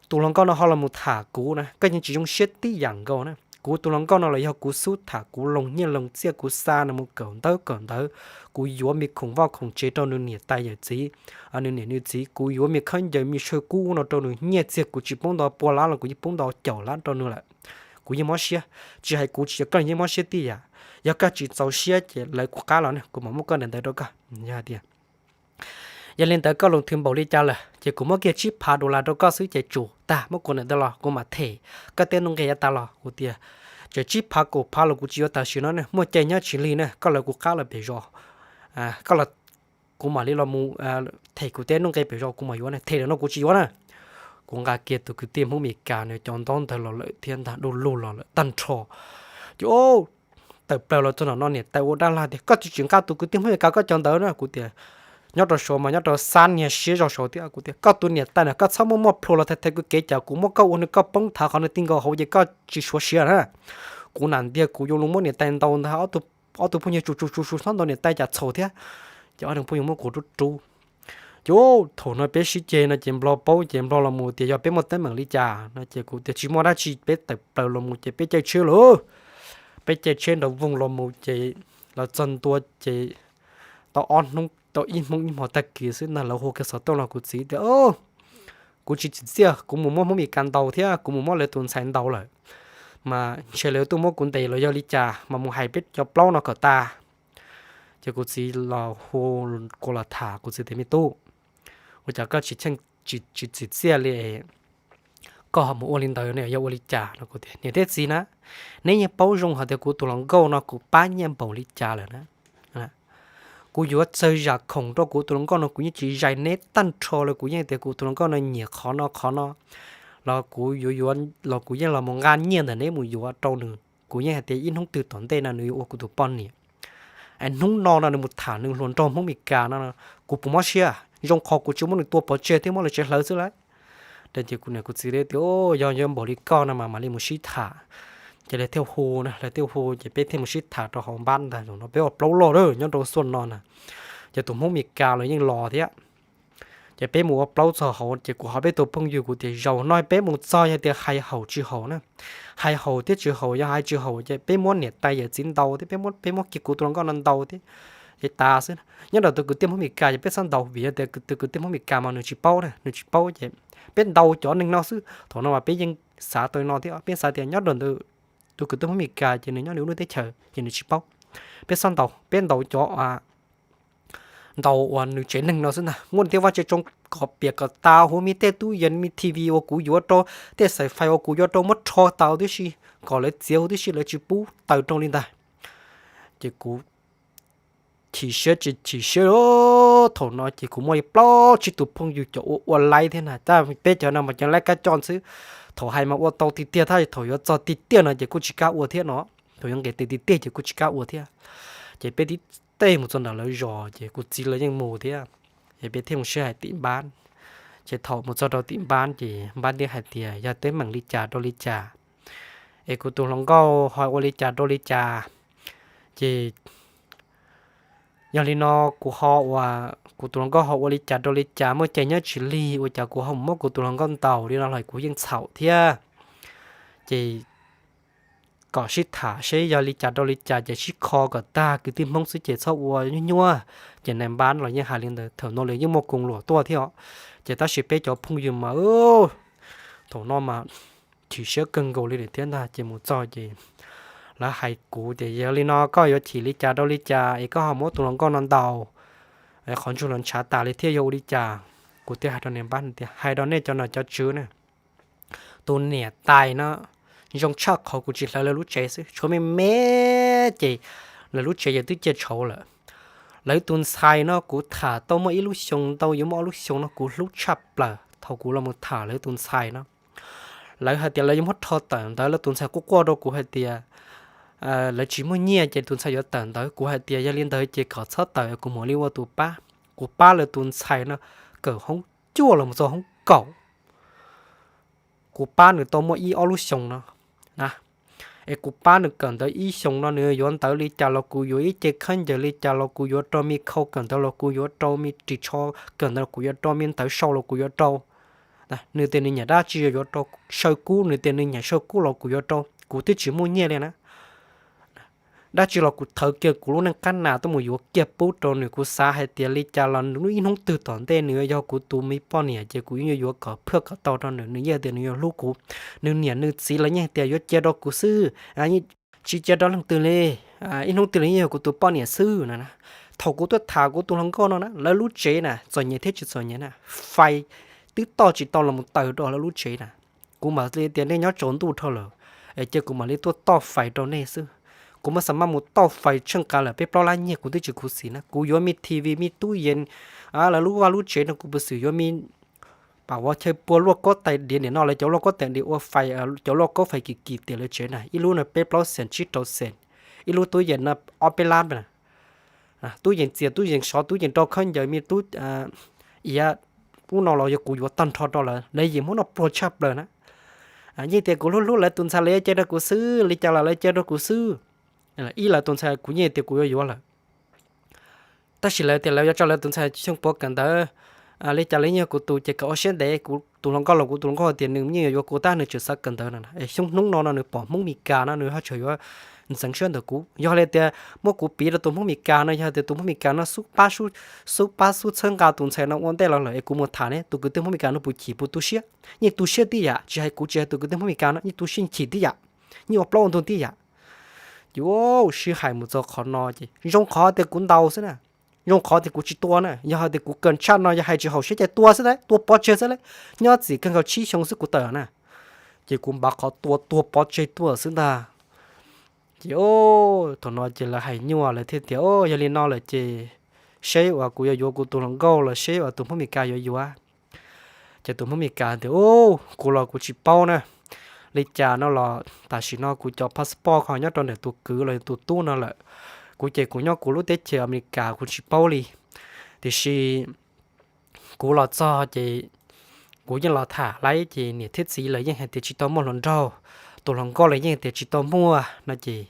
tus hluas nkauj no ho los mus tham kuv na, koj yeej tsis zoo siab tib yam nkaus na. Kuv tus hluas nkauj no los yog kuv xub tham, kuv loo nyiaj loo txiaj, kuv xa nws mus kawm ntawv kawm ntawv, kuv yuav me khoom vaj khoom tsev rau nws niam tais yawm txiv, nws niam nws txiv, kuv yuav me khaub ncaws me sawb kub no rau nws, nyiaj txiag kuv tsis poob ntau pua lab los kuv yeej poob ntau caum lab rau nws lawm. Kuv yeej mob siab, tsis hais kuv tsis yog koj yeej mob siab tib yam. Yog koj tsis txaus siab ces lawv kuv qab los ne, kuv mam muab koj daim ntawv rau koj. Yog tias, yog li ntawd koj loo thwm npaum li cas lawm ces kuv muab kiag tsib phav dollar rau koj xwb ces tsum tag, muab kuv daim ntawv los kuv mam them koj tej nuj nqi yav tas los. Kuv tias, Tseem tsib phav kaum phav los kuv tsis yuav tam sim no ne, muaj caij nyob tsis lig ne, koj lawv kuv qab los pem zos, koj los, kuv mam li los mus them kuv tej nuj nqi pem zos kuv mam yuav ne, them lawm no kuv tsis yuav na. Kuv nqa kiag tus kwv tij Hmoob Amelikas nws cov ntaub ntawv los lawm thiab ntag, du lug los lawm tag nrho. Ces tawm plaws los txog nram no niam tais ua dab lag tias, Koj tsis tsim nqa tus kwv tij Hmoob Amelikas koj cov ntawv na? Kuv tias, nyob rau saud mas nyob rau xab niag siab zog saud thiab. Kuv tias, Koj tus niam tais na, koj txhob muaj muaj plhu los thaiv thaiv kuv kev cai, kuv muab koj ua nws koj poob thav qhov nws ti nkaus hauv ces koj tsis suav siav na. Kuv nam ntiag kuv yuav los muab niam tais ntaus ntag, ob tug phooj ywg tsuj tsuj tsuj tsuj txhob ntaus niam tais cas txhaum thiab. Ces ob niag phooj ywg muab kuv rub rub. Ces thaum no peb sib ceg no ces Nplog paub ces Nplog los mus tias yog peb muaj teeb meem li cas no ces kuv tias tsis muaj dab tsi, peb tawm plaws los mus ces peb caij tsheb lawm. Peb caij tsheb nrov voog los mus ces los txog ntua ces tau ob hnub, tau ib hnub ib hmo tag kis xwb ntag lawv hu kiag xov tooj los kuv txiv tias, Kuv tsis tsim txiaj, kuv mus muab Hmoob Mes Kas ntaus thiab kuv mus muab lawv tus ntxhais ntaus lawm, mas ntshe lawv tuaj muab kuv ntes los yog li cas mas mus hais peb cov plaub no kom tas. Ces kuv txiv los hu, kuv los tham kuv txiv tias, Me tub, ua cas koj tsis tsim txiaj li, koj ho mus ua li ntawd ne, yog ua li cas no? Kuv tias, Niam thiab txiv na, neb yeej paub zoo hais tias kuv tus hluas nkauj no kuv pab nyiaj npaum li cas lawm na. Kuv yuav txawg zam khoom rau kuv tus hluas nkauj no kuv yeej tsis zais neb tag nrho li, kuv yeej tias kuv tus hluas nkauj no nyiam qhov no qhov no los kuv yuav yuav los kuv yeej los mus nqa nyiaj ntawm neb mus yuav rau nws. Kuv yeej hais tias ib hnub twg tom ntej no nws yuav ua kuv tus poj niam. Es hnub no no nws mus tham nws hluas nraug Hmoob Mes Kas no, kuv puas mob siab? Zoo qhov kuv tsis muab nws tua pov tseg thiab muab lawv tsev hlawv xwb lauj. Ces kuv niam kuv txiv tias, Yog yog npaum li koj no mas mam li mus sib tham. Ces lawv thiaj hu na, lawv thiaj hu ces peb thiaj mus sib tham rau hauv npab ntag. Zaum no peb ua plaub loj lawm nyob rau xuaj no na, ces tus Hmoob Mes Kas los yeej los thiab. Ces peb mus ua plaub txog hauv ces kuv hais peb tus phooj ywg kuv tias, Zaum no peb mus txog yog tias hais haum tsis haum na, hais haum thiab tsis haum, yog hais tsis haum ces peb muab niam tais yawm txiv ntaus thiab peb muab, peb muab kiag kuv tus hluas nkauj no ntaus thiab ces tas xwb. Nyob rau tus kwv tij Hmoob Mes Kas ces peb txhob ntaus vim yog tias tus kwv tij Hmoob Mes Kas mas nws tsis paub na, nws tsis paub ces peb ntaus cov neeg no xwb. Thaum no mas peb yeej xav tau no thiab, peb xav tias nyob rau ntawm tus kwv tij Hmoob Mes Kas ces nws nyob nws lub teb chaws ces nws tsis paub. Peb txhob ntaus, peb ntaus cov, ntaus uas nws tsev neeg no xwb ntag. Muab nws tej vaj tse tsoo kom piam kom tas huv, me tej tub yees, me TV uas kuv yuav rau, tej xaim fais uas kuv yuav rau muab rho tas huv tib si, kom lawv txiav huv tib si, lawv tsis pub taws rau li ntag. Ces kuv chim siab tsis chim siab, thaum no ces kuv muaj li plaub tsib tus phooj ywg cov ua ua laib thiab na, tab peb cov no mas cov laib kab coj xwb. Thaum hais mas ua tau tiag tiag, tab thaum yuav txog tiag tiag no ces kuj tsis kam ua thiab no. Thaum yuav nqis tiag tiag ces kuj tsis kam ua thiab. Ces peb tib tej mus txog ntawm lawv zos ces kuv txiv lawv yeej mus thiab. Ces peb thiaj mus sib hais tim npab. Ces thaum mus txog rau tim npab ces npab thiaj hais tias yog teeb meem li cas rau li cas, es kuv tus hluas nkauj ho ua li cas rau li cas, ces Yog li no kuv ho ua, kuv tus hluas nkauj ho ua li cas rau li cas, muaj cai nyob tsis lig, ua cas kuv ho mus muab kuv tus hluas nkauj ntaus li no los kuv yeej txhaum thiab. Ces kom sib tham seb yog li cas rau li cas ces sib kho kom tag kwv tij Hmoob xwb ces txhob ua nyuaj nyuaj. Ces nais npab los yeej hais li ntawd, thaum no lawv yeej muaj koos luam tuaj thiab os. Ces tab sis peb cov phooj ywg mas thaum no mas chim siab kawg nkaus li lawm thiab ntag. Ces mus txog ces lawv hais kuv tias yog li no koj yuav chim li cas rau li cas es koj ho muab tus hluas nkauj no ntaus, qhov ntsug los ntshav tas li thiab yog ua li cas? Kuv thiaj hais rau nais npab tias hais rau nej cov nom cov tswv na, tus niam tais no zoo tshaj qhov kuv tsis hlawv lawv lub tsev xwb, tshuav me me ces lawv lub tsev yog twb cia tshauv lawm. Lawv tus ntxhais no kuv tham tau muaj ib lub xyoo ntau yuav muaj ob lub xyoo no kuv hlub tshaj plaws thaum kuv los mus tham lawv tus ntxhais no. Lawv hais tias lawv yuav muab rho tawm ntawv, lawv tus ntxhais quaj quaj rau kuv hais tias lawv tsis muaj nyiaj ces tus ntxhais yuav tawm ntawv. Kuv hais tias yog li ntawd ces kom txhob tawm, kuv mam li ua tus pab. Kuv pab lawv tus ntxhais no kawm hoob cuaj los mus txog hoob kaum. Kuv pab nws tau muaj ib ob lub xyoo no na, es kuv pab nws kawm ntawv ib xyoos no nws yuav ntawv li cas los kuv yuav, ib ce khaub ncaws li cas los kuv yuav rau, me khau kawm ntawv los kuv yuav rau, me ris tsho kawm ntawv los kuv yuav rau, me ntawv sau los kuv yuav rau. Nws tias nws nyiam dab tsi yuav rau, saw kub, nws tias nws nyiam saw kub los kuv yuav rau, kuv twb tsis muaj nyiaj li na. Dab tsi los kuv thawv kiag kuv lub neej qab nas tuaj mus yuav kiag pub rau nws. Kuv xav hais tias li cas los ib hnub twg tom ntej nws yog kuv tus me poj niam ces kuv yeej yuav yuav kom phaj kom tau rau nws, nws yeej tias nws yuav hlub kuv. Nws niam nws txiv los yeej tias yuav cia rau kuv xwb, tsis cia rau leej twg li, ib hnub twg los yeej yog kuv tus poj niam xwb na. Thaum kuv tuaj tham kuv tus hluas nkauj no na, lawv lub tsev na, txom nyem thiab tsis txom nyem na, fais twb toj tsis tau los mus taws rau lawv lub tsev na. Kuv mam li tias nej nyob tsaus ntuj dhau lawm, es cia kuv mam li tuaj toj fais rau nej xwb. Kuv muab xa maj mus toj fais tsheej qa lawm peb plaub lab nyiaj kuv twb tsis khuv xim na. Kuv yuav me T V, me tub yees, lawv lub vaj lub tsev no kuv puas xwm yuav me pam ua chaw pua luaj kaub tais diav, nim no lawv cov luaj kaub tais diav ua fais, cov luaj kaub fais kim kim tiam lawv tsev na, ib lub no peb plaub xees tsib rau xees, ib lub tub yees no ob peb lab. Tub yees txias, tub yees sov, tub yees rau khaub ncaws, me tub iav, ub no los yog kuv yuav tag nrho rau lawv, lawv yeej muab noj pluag tshaj plaws na. Yeej tias kuv hlub hlub lawv tus ntxhais, lawv yuav cia rau kuv xwb, li cas los lawv cia rau kuv xwb. Ib lawv tus ntxhais kuv yeej tias kuv yuav yuav lawm. Tab sis lawv tias lawv yuav tso lawv tus ntxhais xyoo puav kawm ntawv, li cas lawv yeej yog kuv tus, ces kom ua siab ntev. Kuv tus hluas nkauj los kuv tus hluas nkauj tias nws yeej yuav yuav kuv tab nws tseem xav kawm ntawv na. Es xyoo hnub no no nws pom Hmoob Mes Kas no nws ho tseem yuav ntxeev siab ntawm kuv. Yog li tias muab kuv piv rau tus Hmoob Mes Kas no, yog tias tus Hmoob Mes Kas no xub pab xub txhawb nqa tus ntxhais no ua ntej los lawm es kuv mus tham ne, tus kwv tij Hmoob Mes Kas no puas chim puas tu siab? Yeej tu siab tib yam, tsis hais kuv tsis hais tus kwv tij Hmoob Mes Kas no yeej tu siab chim tib yam, yeej ua plaub ua ntug tib yam. Ces sib hais mus txog qhov no ces zoo qhov tias kuv ntaus xwb na, zoo qhov tias kuv tsis tua na. Yog hais tias kuv kawm tshaj no yog hais tsis haum siab ces tua xwb, tua pov tseg xwb, nyob txim kawg nkaus tsib xyoo xwb kuv tawm na. Ces kuv npav qhov tua, tua pov tseg tuaj xwb ntag. Ces thaum no ces lawv hais nyuaj, lawv thiaj tias yog li no lawm ces seb uas kuv yuav yuav kuv tus hluas nkauj los seb uas tus Hmoob Mes Kas yuav yuav. Ces tus Hmoob Mes Kas tias, Kuv los kuv tsis paub na, li cas no los tam sim no kuv cov passport ho nyob rau ntawm tus kwv los tus tub no lawm. Kuv ces kuv nyob kuv lub teb chaws Amelikas kuv tsis paub li. Tiam sis kuv los txog ces kuv yeej los tham laib ces niam thiab txiv lawv yeej hais tias tsis tau muaj hluas nraug, tus hluas nkauj los yeej tias tsis tau muaj no ces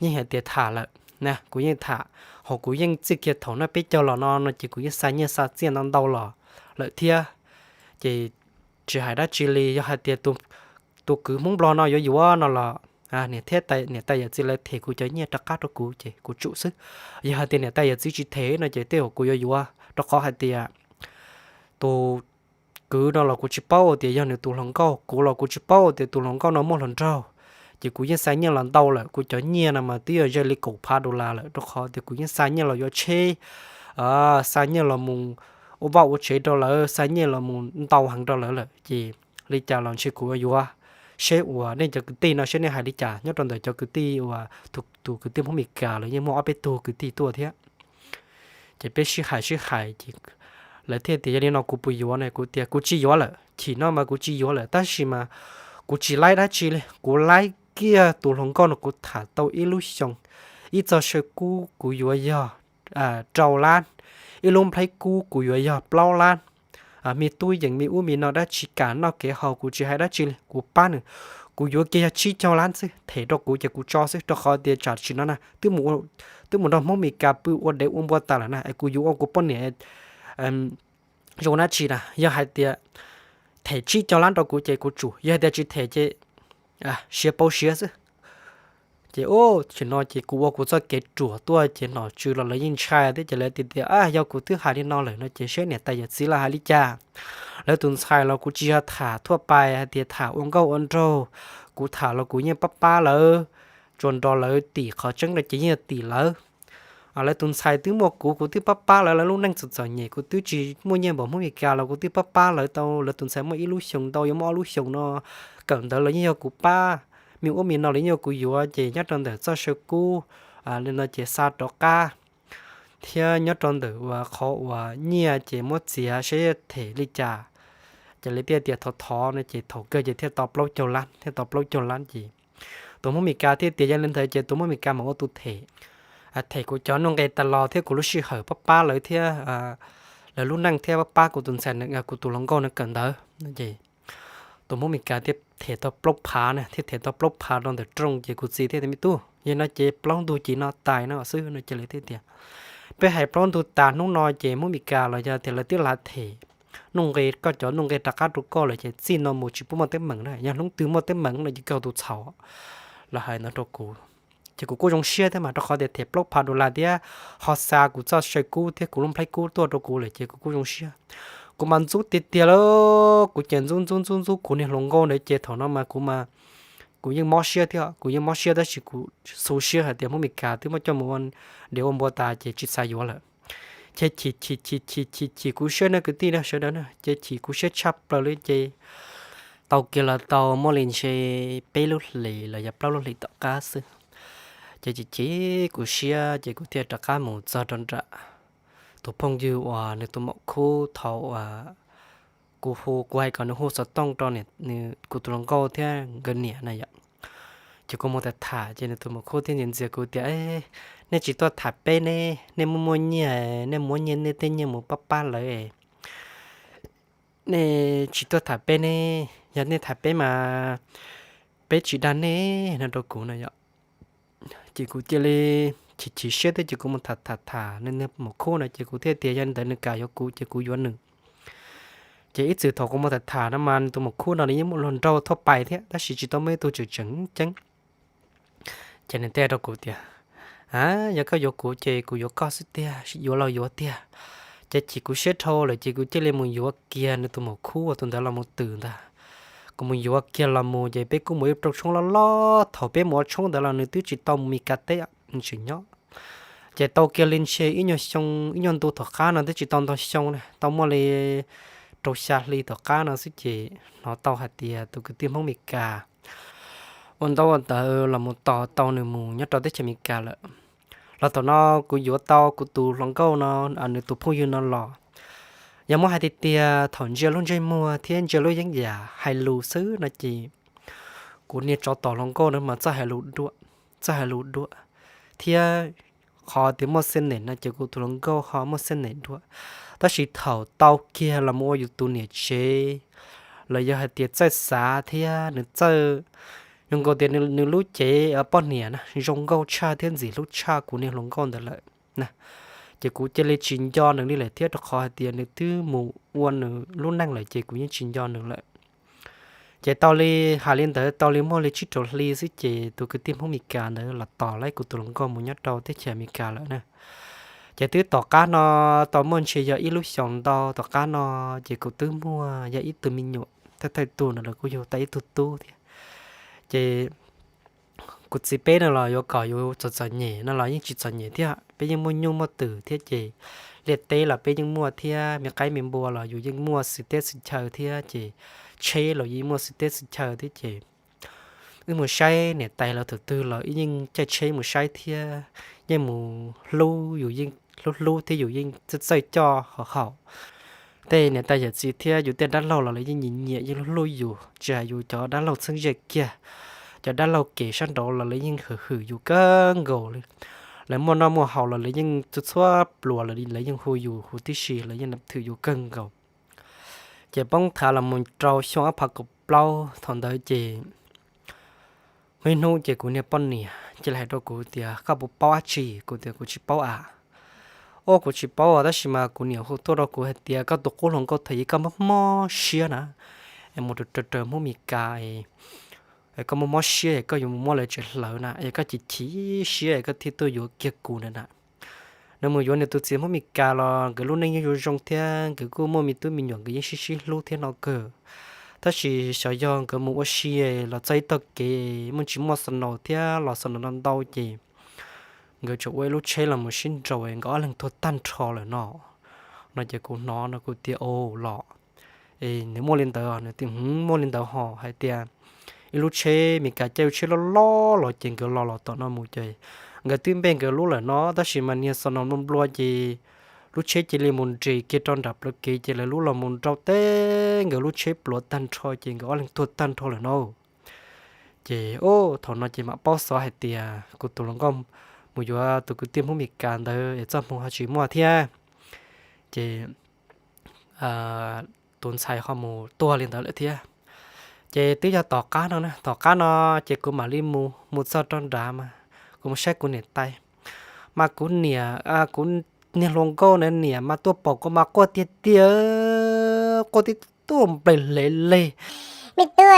yeej hais tias tham lawm na. Kuv yeej tham, hos kuv yeej txij kiag thaum no peb caug los no no ces kuv yeej xa nyiaj xa txiaj ntau ntau los lawm thiab. Ces tsis hais dab tsi li, yog hais tias tus kwv Hmoob Nplog no yuav yuav no los niam thiab niam tais yawm txiv lawv them kuv cov nyiaj rov qab rau kuv ces kuv tsum xwb. Yog hais tias niam tais yawm txiv tsis them no ces tej zaum kuv yuav yuav, rau qhov hais tias tus kwv no los kuv tsis paub tias yog nws tus hluas nkauj, kuv los kuv tsis paub tias tus hluas nkauj no muaj hluas nraug. Ces kuv yeej xa nyiaj los ntau lawm, kuv cov nyiaj no mas twb yog ze li kaum phav dollar lawm, rau qhov tias kuv yeej xa nyiaj los yuav tsheb, xa nyiaj los mus ua vaj ua tsev rau lawv, xa nyiaj los mus ntau heev rau lawv lawm. Ces li cas los ntshe kuv yuav yuav, seb uas nej cov kwv tij no seb nej hais li cas. Nyob rau ntawm cov kwv tij uas tus kwv tij Hmoob Mes Kas lawv yeej muaj ob peb tug kwv tij tuaj thiab. Ces peb sib hais sib hais ces lawv thiaj tias yog li no kuv puas yuav ne, kuv tias kuv tsis yuav lawm, chim no mas kuv tsis yuav lawm. Tab sis mas kuv tsis laib dab tsi li, kuv laib kiag tus hluas nkauj no kuv tham tau ib lub xyoo, ib txoj saw kub kuv yuav yog rau lab, ib lub nplhaib kub kuv yuav yog plaub lab. Me tub yees me ub me no dab tsi kam noj kev haus kuv tsis hais dab tsi li, kuv pab nws. kuv yuav kiag yog tsib caug lab xwb, them rau kuv ces kuv tso xwb, rau qhov tias tam sim no na twb mus nrog Hmoob Meskas pw ua dev ua npua tas lawm na, es kuv yuav ua kuv poj niam zoo dab tsi na. Yog hais tias them tsib caug lab rau kuv ces kuv tsum, yog hais tias tsis them ces siav pauv siav xwb. Ces tam sim no ces kuv ua kuv txoj kev ruam tuaj ces nom tswv los lawv yeej ntshai thiab, ces lawv tias tias yog kuv twb hais li no lawm no ces seb niam tais yawm txiv lawv hais li cas. Lawv tus ntxhais los kuv tsis yog tham thuaj pais hais tias tham ua nkauj ua nraug, kuv tham los kuv yeej pab pab lawv, tsuas nrog lawv tim, qhov tseeb no ces yeej yog tim lawv. Lawv tus ntxhais twb muaj kuv, kuv twb pab pab lawv, lawv lub neej txom txom nyem, kuv twb tsis muaj nyiaj npaum Hmoob Meskas los kuv twb pab pab lawv tau, lawv tus ntxhais muaj ib lub xyoos ntau, yuav muaj ob lub xyoos no, kawm ntawv los yeej yog kuv pab, me ub me no los yeej yog kuv yuav, ces nyob rau ntawm txoj saw kub li no ces xa rov qab, thiab nyob rau ntawm uas qhov uas nyiaj ces muab txiav seb them li cas. Ces lawv thiaj tias thov thov no ces thaum kawg ces thiaj tau plaub caug lab, thiaj tau plaub caug lab ces tus Hmoob Meskas thiaj tias yog li ntawd ces tus Hmoob Meskas mam ua tus them, them kuv cov nuj nqes tas los thiab kuv lub sij hawm pab pab lawv thiab lawv lub neej thiab pab pab kuv tus ntxhais, kuv tus hluas nkauj no kawm ntawv. Ces tus Hmoob Meskas thiaj them tau plaub phav na, thiaj them tau plaub phav rau ntawm rooj ces kuv txiv thiaj tias me tub, yog no ces plaub ntug ces no tais no xwb no ces lawv thiaj tias peb hais plaub ntug tas hnub no ces Hmoob Meskas los yog tias lawv twb lav them nuj nqes, koj cov nuj nqes rov qab rau koj lawm ces txij no mus tsis pub muaj teeb meem na, yog hnub twg muaj teeb meem no ces koj tus txhaum, lawv hais no rau kuv. Ces kuv kuj zoo siab thiab mas, rau qhov tias them plaub phav dollar thiab ho xa kuv txoj saw kub thiab kuv lub nplhaib kub tuaj rau kuv lawm ces kuv kuj zoo siab. Kuv mas ntxub tiag tiag li, kuv ces ntxub ntxub ntxub ntxub kuv niag hluas nkauj ntawd ces thaum no mas kuv, kuv yeej mob siab thiab, kuv yeej mob siab tab sis kuv xu siab hais tias Hmoob Meskas twb muab coj mus ua dev ua npua tas ces tsis xav yuav lawm. Ces chim chim chim chim chim chim kuv siab na kwv tij sawv daws na, ces chim kuv siab tshaj plaws li ces tau kiag los tau muaj li ntshe peb lub hlis los yog plaub lub hlis tom qab xwb. Ces chim chim kuv siab ces kuv thiaj rov qab mus txog rau nram tus phooj ywg uas nws tus maum khub thaum uas kuv hu, kuv hais kom nws hu xov tooj rau kuv tus hluas nkauj thiab nkawd niam na yom. Ces kuv mus tham tham ces nws tus maum khub thiaj ntxias ntxias kuv tias nej tsis tuaj tham peb ne, nej muaj muaj nyiaj, nej muab nyiaj, nej tej nyiaj mus pab pab lawv, nej tsis tuaj tham peb ne, yog nej tham peb mas peb tsis dag nej no rau kuv na yom. Ces kuv cia li chim chim siab thiab ces kuv mus tham tham tham nws maum khub no ces kuv thiaj tias yog li ntawd nws kam yuav kuv ces kuv yuav nws. Ces ib txwm thaum kuv mus tham tham no mas nws tus maum khub no nws yeej muaj hluas nraug thuaj pais thiab tab sis tsis tau muaj ib tug tseem tseem ceeb. Ces nws teb rau kuv tias a, yog koj yuav kuv ces kuv yuav koj xwb tiag, yuav los yuav tiag. Ces chim kuv siab dhau lawm ces kuv cia li mus yuav kiag nws tus maum khub uas tus ntawd los mus twm ntag. Kuv mus yuav kiag los mus ces peb kuj mus ib rooj tshoob loj loj, thaum peb mus ua tshoob ntawd los nws twb tsis tau mus Mes Kas teb, nws tseem nyob. Ces tau kiag li ntshe ib nyuag xyoo, ib nyuag ntu tom qab no twb tsis tau ntau xyoo na, tau muaj li rau xya hli tom qab no xwb ces hnov tau hais tias tus kwv tij Hmoob Mes Kas ua ntaub ua ntawv los mus tos tau nws mus nyob rau teb chaws Mes Kas lawm. Los thaum no kuv yuav tau kuv tus hluas nkauj no, nws tus phooj ywg no los, yog muab hais tiag tiag thaum ntsia lub ntsej muag thiab ntsia lub yeeb yam hais lus xwb no ces kuv niag tsov tom hluas nkauj no mas txawj hais lus dua, txawj hais lus dua, thiab qhov tias muaj xeeb neem no ces kuv tus hluas nkauj ho muaj xeeb neem dua. Tab sis thaum tau kiag los mus ua yus tus niam tsev, los yog hais tias txawj xav thiab nws txawj, zoo nkaus tias nws lub cev poj niam na zoo nkauj tshaj thiab ntxim hlub tshaj kuv niag hluas nkauj ntawd lawm na. Ces kuv cia li tsis nco nws li lawm thiab, rau qhov hais tias nws twb mus ua nws lub neej lawm ces kuv yeej tsis nco nws lawm. Ces tau li, hais li ntawd tau li muaj li tsib rau hli xwb ces tus kwv tij Hmoob Mes Kas ntawd los tos laib kuv tus hluas nkauj mus nyob rau teb chaws Mes Kas lawm na. Ces twb tom qab no tau muaj ntshe yog ib lub xyoos ntau tom qab no, ces kuv twb muaj yog ib tug me nyuam thawj thawj tug no los kuj yug tau ib tug tub thiab. Ces kuv txiv peb no los yuav kom yus txom txom nyem no los yeej tsis txom nyem thiab, peb yeej muaj nyuj muaj twm thiab ces liaj teb los peb yeej muaj thiab, me qaib me npua los yus yeej muaj xwm teb xwm chaw thiab ces tsheb los yeej muaj xwm teb xwm chaw thiab ces wb mus saib niam tais lawv thaum twg los wb yeej caij tsheb mus saib thiab, yeej mus hlub, yus yeej hlub hlub thiab yus yeej txawj txawj coj haum haum. Tej niam tais yawm txiv thiab yus tej dab laug los lawv yeej nyiam nyiam yeej hlub hlub yus, tsis hais yus cov dab laug txheeb ze kiag, cov dab laug kev sab nraud los lawv yeej hwm hwm yus kawg nkaus li. Lawv muaj noj muaj haus los lawv yeej txhua txhua pluas los lawv yeej hu yus huv tib si, lawv yeej thwm yus kawg nkaus. Ces poob thav los mus rau xyoo ob phav kaum plaub thaum ntawd ces Muaj ib hnub ces kuv niag poj niam cia li hais rau kuv tias, koj puas paub dab tsi? Kuv tias kuv tsis paub a. Ua kuv tsis paub, tab sis mas kuv niam hu tuaj rau kuv hais tias koj tus qub hluas nkauj thaum ub koj mob mob siab na, es mus raws raws Hmoob Mes Kas, koj mob mob siab es koj yuav mus muab lawv tsev hlawv na, es koj chim chim siab es koj thiaj tuaj yuav kiag kuv ntawd na. Nws mus yuav nws tus txiv Hmoob Mes Kas los nkawd lub neej yeej zoo zoo thiab, nkawd kuj muaj me tub me nyuam, nkawd yeej sib sib hlub thiab no kawg. Tab sis xyov yog nkawd mus ua si los txog ib tog kev muaj tsis muaj xo naus thiab los xo naus ntau ntau ces nkawd tsuas ua ib lub tsheb los mus sib nraus, nkawd ob leeg tuag tag nrho lawm no. No ces kuv hnov no kuv tias, o, los nws muaj li ntawd, nws tias muaj li ntawd ho hais tias ib lub tsheb Mes Kas caij lub tsheb loj loj los ces nkawd los los tom no mus ces nkawd twb npej nkawd lub lawm no, tab sis mas niag xo naus nplua nplua ces lub tsheb cia li mus nres kiag rau nram plawv kev ces lawv lub los mus nrau teb nkawd lub tsheb pluav tag nrho ces nkawd ob leeg tuag tag nrho lawm no. Ces thaum no ces mam paub xov hais tias kuv tus hluas nkauj mus yuav tus kwv tij Hmoob Mes Kas ntawd es txoj hmoo ho tsis muaj thiab. Ces tus ntxhais ho mus tuag li ntawd lawm thiab. Ces twb yog tom qab no, tom qab no ces kuv mam li mus mus txog rau nrad mas kuv mus saib kuv niam tais, mas kuv niam, kuv niag hluas nkauj na niam mas tuaj pom kuv mas quaj tiag tiag, quaj tib tug nplaim hle leg. Me tub,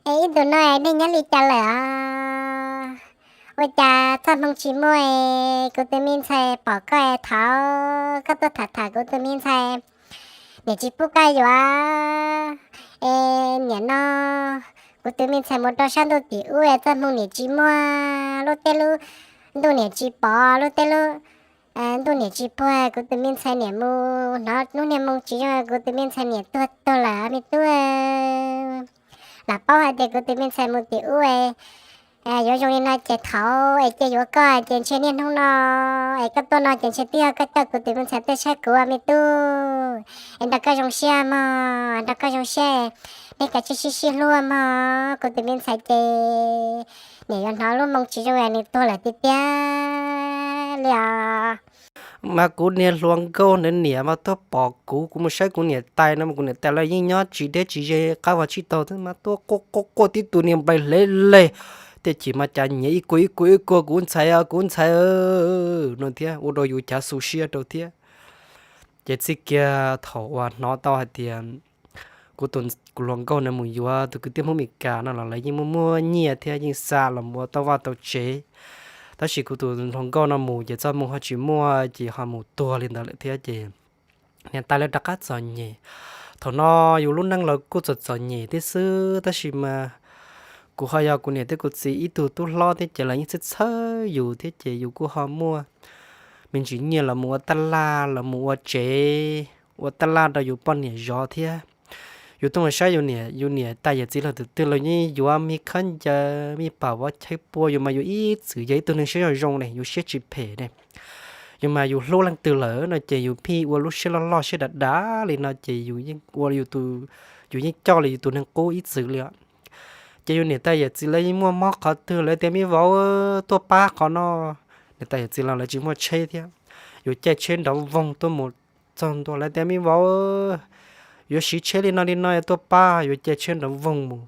es ib ntus no nej nyob li cas lawm os? Ua cas txoj hmoo tsis muaj es kuv tus me ntxhais pom koj es thov koj tuaj tham tham kuv tus me ntxhais, niam tsis pub koj yuav. Es niam no kuv tus me ntxhais mus rau sab ntuj tim ub es txoj hmoo niam tsis muaj, lub teb lub ntuj niam tsis pom, lub teb lub ntuj niam tsis puag, kuv tus me ntxhais niam mus hnov hnub niag moo tsis zoo, kuv tus me ntxhais niam tuag tuag lawm me tub. Lam paub hais tias kuv tus me ntxhais mus tim ub, yuav zoo li no ces thaum es cia yuav koj ces ntshe niaj hnub no es koj tuaj no ces ntshe twb yog koj coj kuv tus me ntxhais tuaj saib kuv me tub. Es nrog koj zoo siab mog, nrog koj zoo siab, nej kav tsij sib sib hlub mog, kuv tus me ntxhais ces niam yuav hnov lub moo tsis zoo es nws tuag lawm tiag tiag li os. Mas kuv niag hluas nkauj ntawd niam mas tuaj pom kuv, kuv mus saib kuv niam tais no mas kuv niam tais lawv yeej nyob tsis deb tsis ze qab vag tsib taug thiab mas tuaj quaj quaj quaj tib tug niag nplaim hle leg, tej chim mas cav nyiav ib kua ib kua ib kua kuv ntxhais kuv ntxhais no thiab ua rau yus cav xu siab rau thiab. Ces txij kiag thaum uas hnov tau hais tias kuv tus, kuv hluas nkauj na mus yuav tus kwv tij Hmoob Mes Kas no los lawv yeej muaj muaj nyiaj thiab yeej xa los mus ua tau vaj tau tsev, tab sis kuv tus hluas nkauj no mus ces txoj hmoo ho tsis muaj ces ho mus tuag li ntawd lawm thiab ces niam tais lawv rov qab txom nyem. Thaum no yus lub neej los kuj txom txom nyem thiab xwb, tab sis mas kuv ho yog kuv niam thiab kuv txiv ib tug tub hlob thiab ces lawv yeej txhawj txhawj yus thiab ces yus kuj ho muaj me ntsis nyiaj los mus ua taj laj los mus ua tsev, ua taj laj rau yus poj niam zov thiab. Yus tuaj mus saib yus niam, yus niam tais yawm txiv leej twg twg los yeej yuav me khaub ncaws me pam vov chawv pua, yus mas yus ib txwm yog ib tug neeg siab zoo zoo ne, yus siab tsis phem ne. Yus mas yus hlub leej twg lawm no ces yus pheej ua lub siab loj loj siab dav dav li no ces yus yeej ua, yus yeej coj li yus tus neeg qub ib txwm li os. Ces yus niam tais yawm txiv lawv yeej muaj mob qhov twg lawv tias me vauv tuaj pab qhov no. Niam tais yawm txiv los lawv tsis muaj tsheb thiab, yuav caij tsheb nrov voog tuaj mus txog ntua lawv tias me vauv yuav siv tsheb li no li no tuaj pab, yuav caij tsheb nrov voog mus.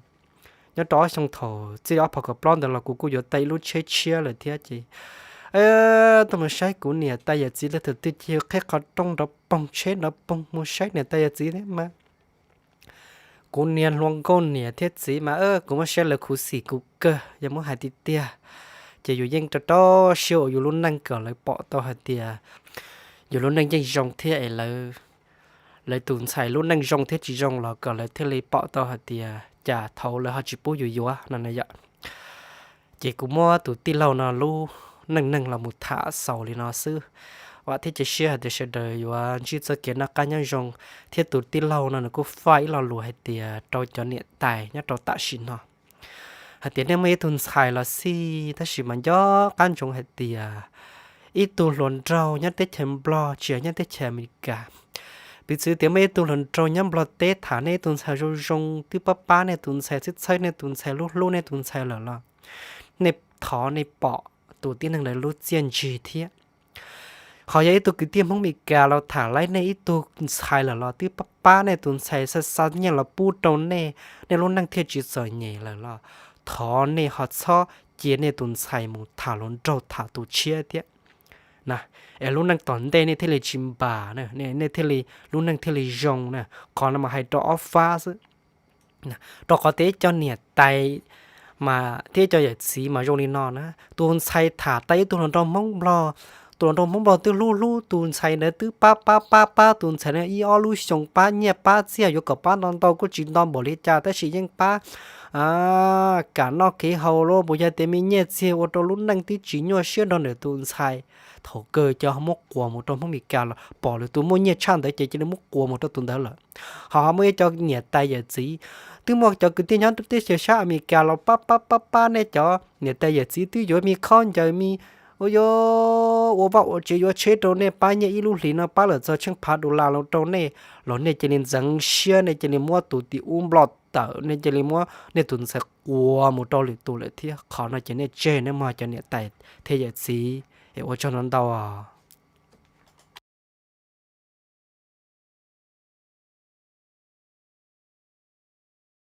Nyob rau ob xyoo thaum txij ob phav kaum plaub ntawd los kuv kuj yuav tau ib lub tsheb tshiab lawm thiab ces tuaj mus saib kuv niam tais yawm txiv leej twg twg ces yus qhib qhov rooj nrov poog tsheb nrov poog mus saib niam tais yawm txiv thiab mas kuv niag hluas nkauj niam thiab txiv mas kuv muab saib lawv khuv xim kuv kawg, yog muab hais tiag tiag ces yus yeej rau rau siab ua yus lub neej kom lawv pom tau hais tias yus lub neej yeej zoo thiab es lawv, lawv tus ntxhais lub neej zoo thiab tsis zoo los kom lawv thiaj li pom tau hais tias cas thaum lawv ho tsis pub yus yuav no na yom. Ces kuv muab tus tij laug no lub neej neeg los mus tham xaus li no xwb. Vam thiab cia siab hais tias sawv daws yuav ntsib txoj kev noj qab nyob zoo, thiab tus tij laug no nws kuj faj ib lo lus hais tias rau cov niam tais nyob rau tam sim no hais tias nej muaj ib tug ntxhais los xij tab sis mas nco qab ntsoov hais tias ib tug hluas nraug nyob teb chaws Nplog tsis yog nyob teb chaws Amelikas. Piv txwv tias muaj ib tug hluas nraug nyob Nplog teb tham nej ib tug ntxhais zoo zoo, twb pab pab nej tus ntxhais, txhawb txhawb nej tus ntxhais, hlub hlub nej tus ntxhais lawm los nej thov nej pom tus tib neeg ntawd lub txiaj ntsig thiab. Qhov yog ib tug kwv tij Hmoob Meskas los tham laib nej ib tug ntxhais lawm los twb pab pab nej tus ntxhais xa xa nyiaj los pub rau nej, nej lub neej thiaj tsis txom nyem lawm los thov nej ho txhob cia nej tus ntxhais mus tham hluas nraug tham tus tshiab thiab na, es lub neej tom ntej nej thiaj li tsis npam, nej thiaj li lub neej thiaj li zoo na. Qhov no mas hais rau ob fab xwb. Rau qhov tias ib co niam tais mas thiab ib co yawm txiv mas zoo li no na, tus ntxhais tham tau ib tug hluas nraug Hmoob Nplog, tus hluas nraug Hmoob Nplog twb hlub hlub tus ntxhais ntawd, twb pab pab pab pab tus ntxhais ntawd ib ob lub xyoo, pab nyiaj pab txiaj, yuav kom pab nto ntau kuj tsis nto npaum li cas tab sis yeej pab kam noj kev haus los puas yog tias me nyiaj txiag ua rau lub neej twb tsis nyuaj siab nrog ntawm tus ntxhais. Thaum kawg ces ho muab quas mus rau Hmoob Meskas los pom lwm tus muaj nyiaj tshaj ntawd ces cia li muab quas mus rau tus ntawd lawm. Ho ho muaj ib co niam tais yawm txiv, twb muaj cov kwv tij nyob teb chaws sab Amelikas los pab pab pab pab nej cov niam tais yawm txiv twb yuav me khaub ncaws me, ua yuav ua vaj ua tsev yuav tsheb rau nej, pab nyiaj ib lub hlis no pab lawm txog tsheej phav dollar los rau nej, los nej cia li ntxeev siab, nej cia li muab tus tim ub nploj tawm, nej cia li muab nej tus ntxhais quas mus rau lwm tus lawm thiab. Qhov no ces nej tseg nej mog cov niam tais thiab yawm txiv, es ua tsaug ntau ntau.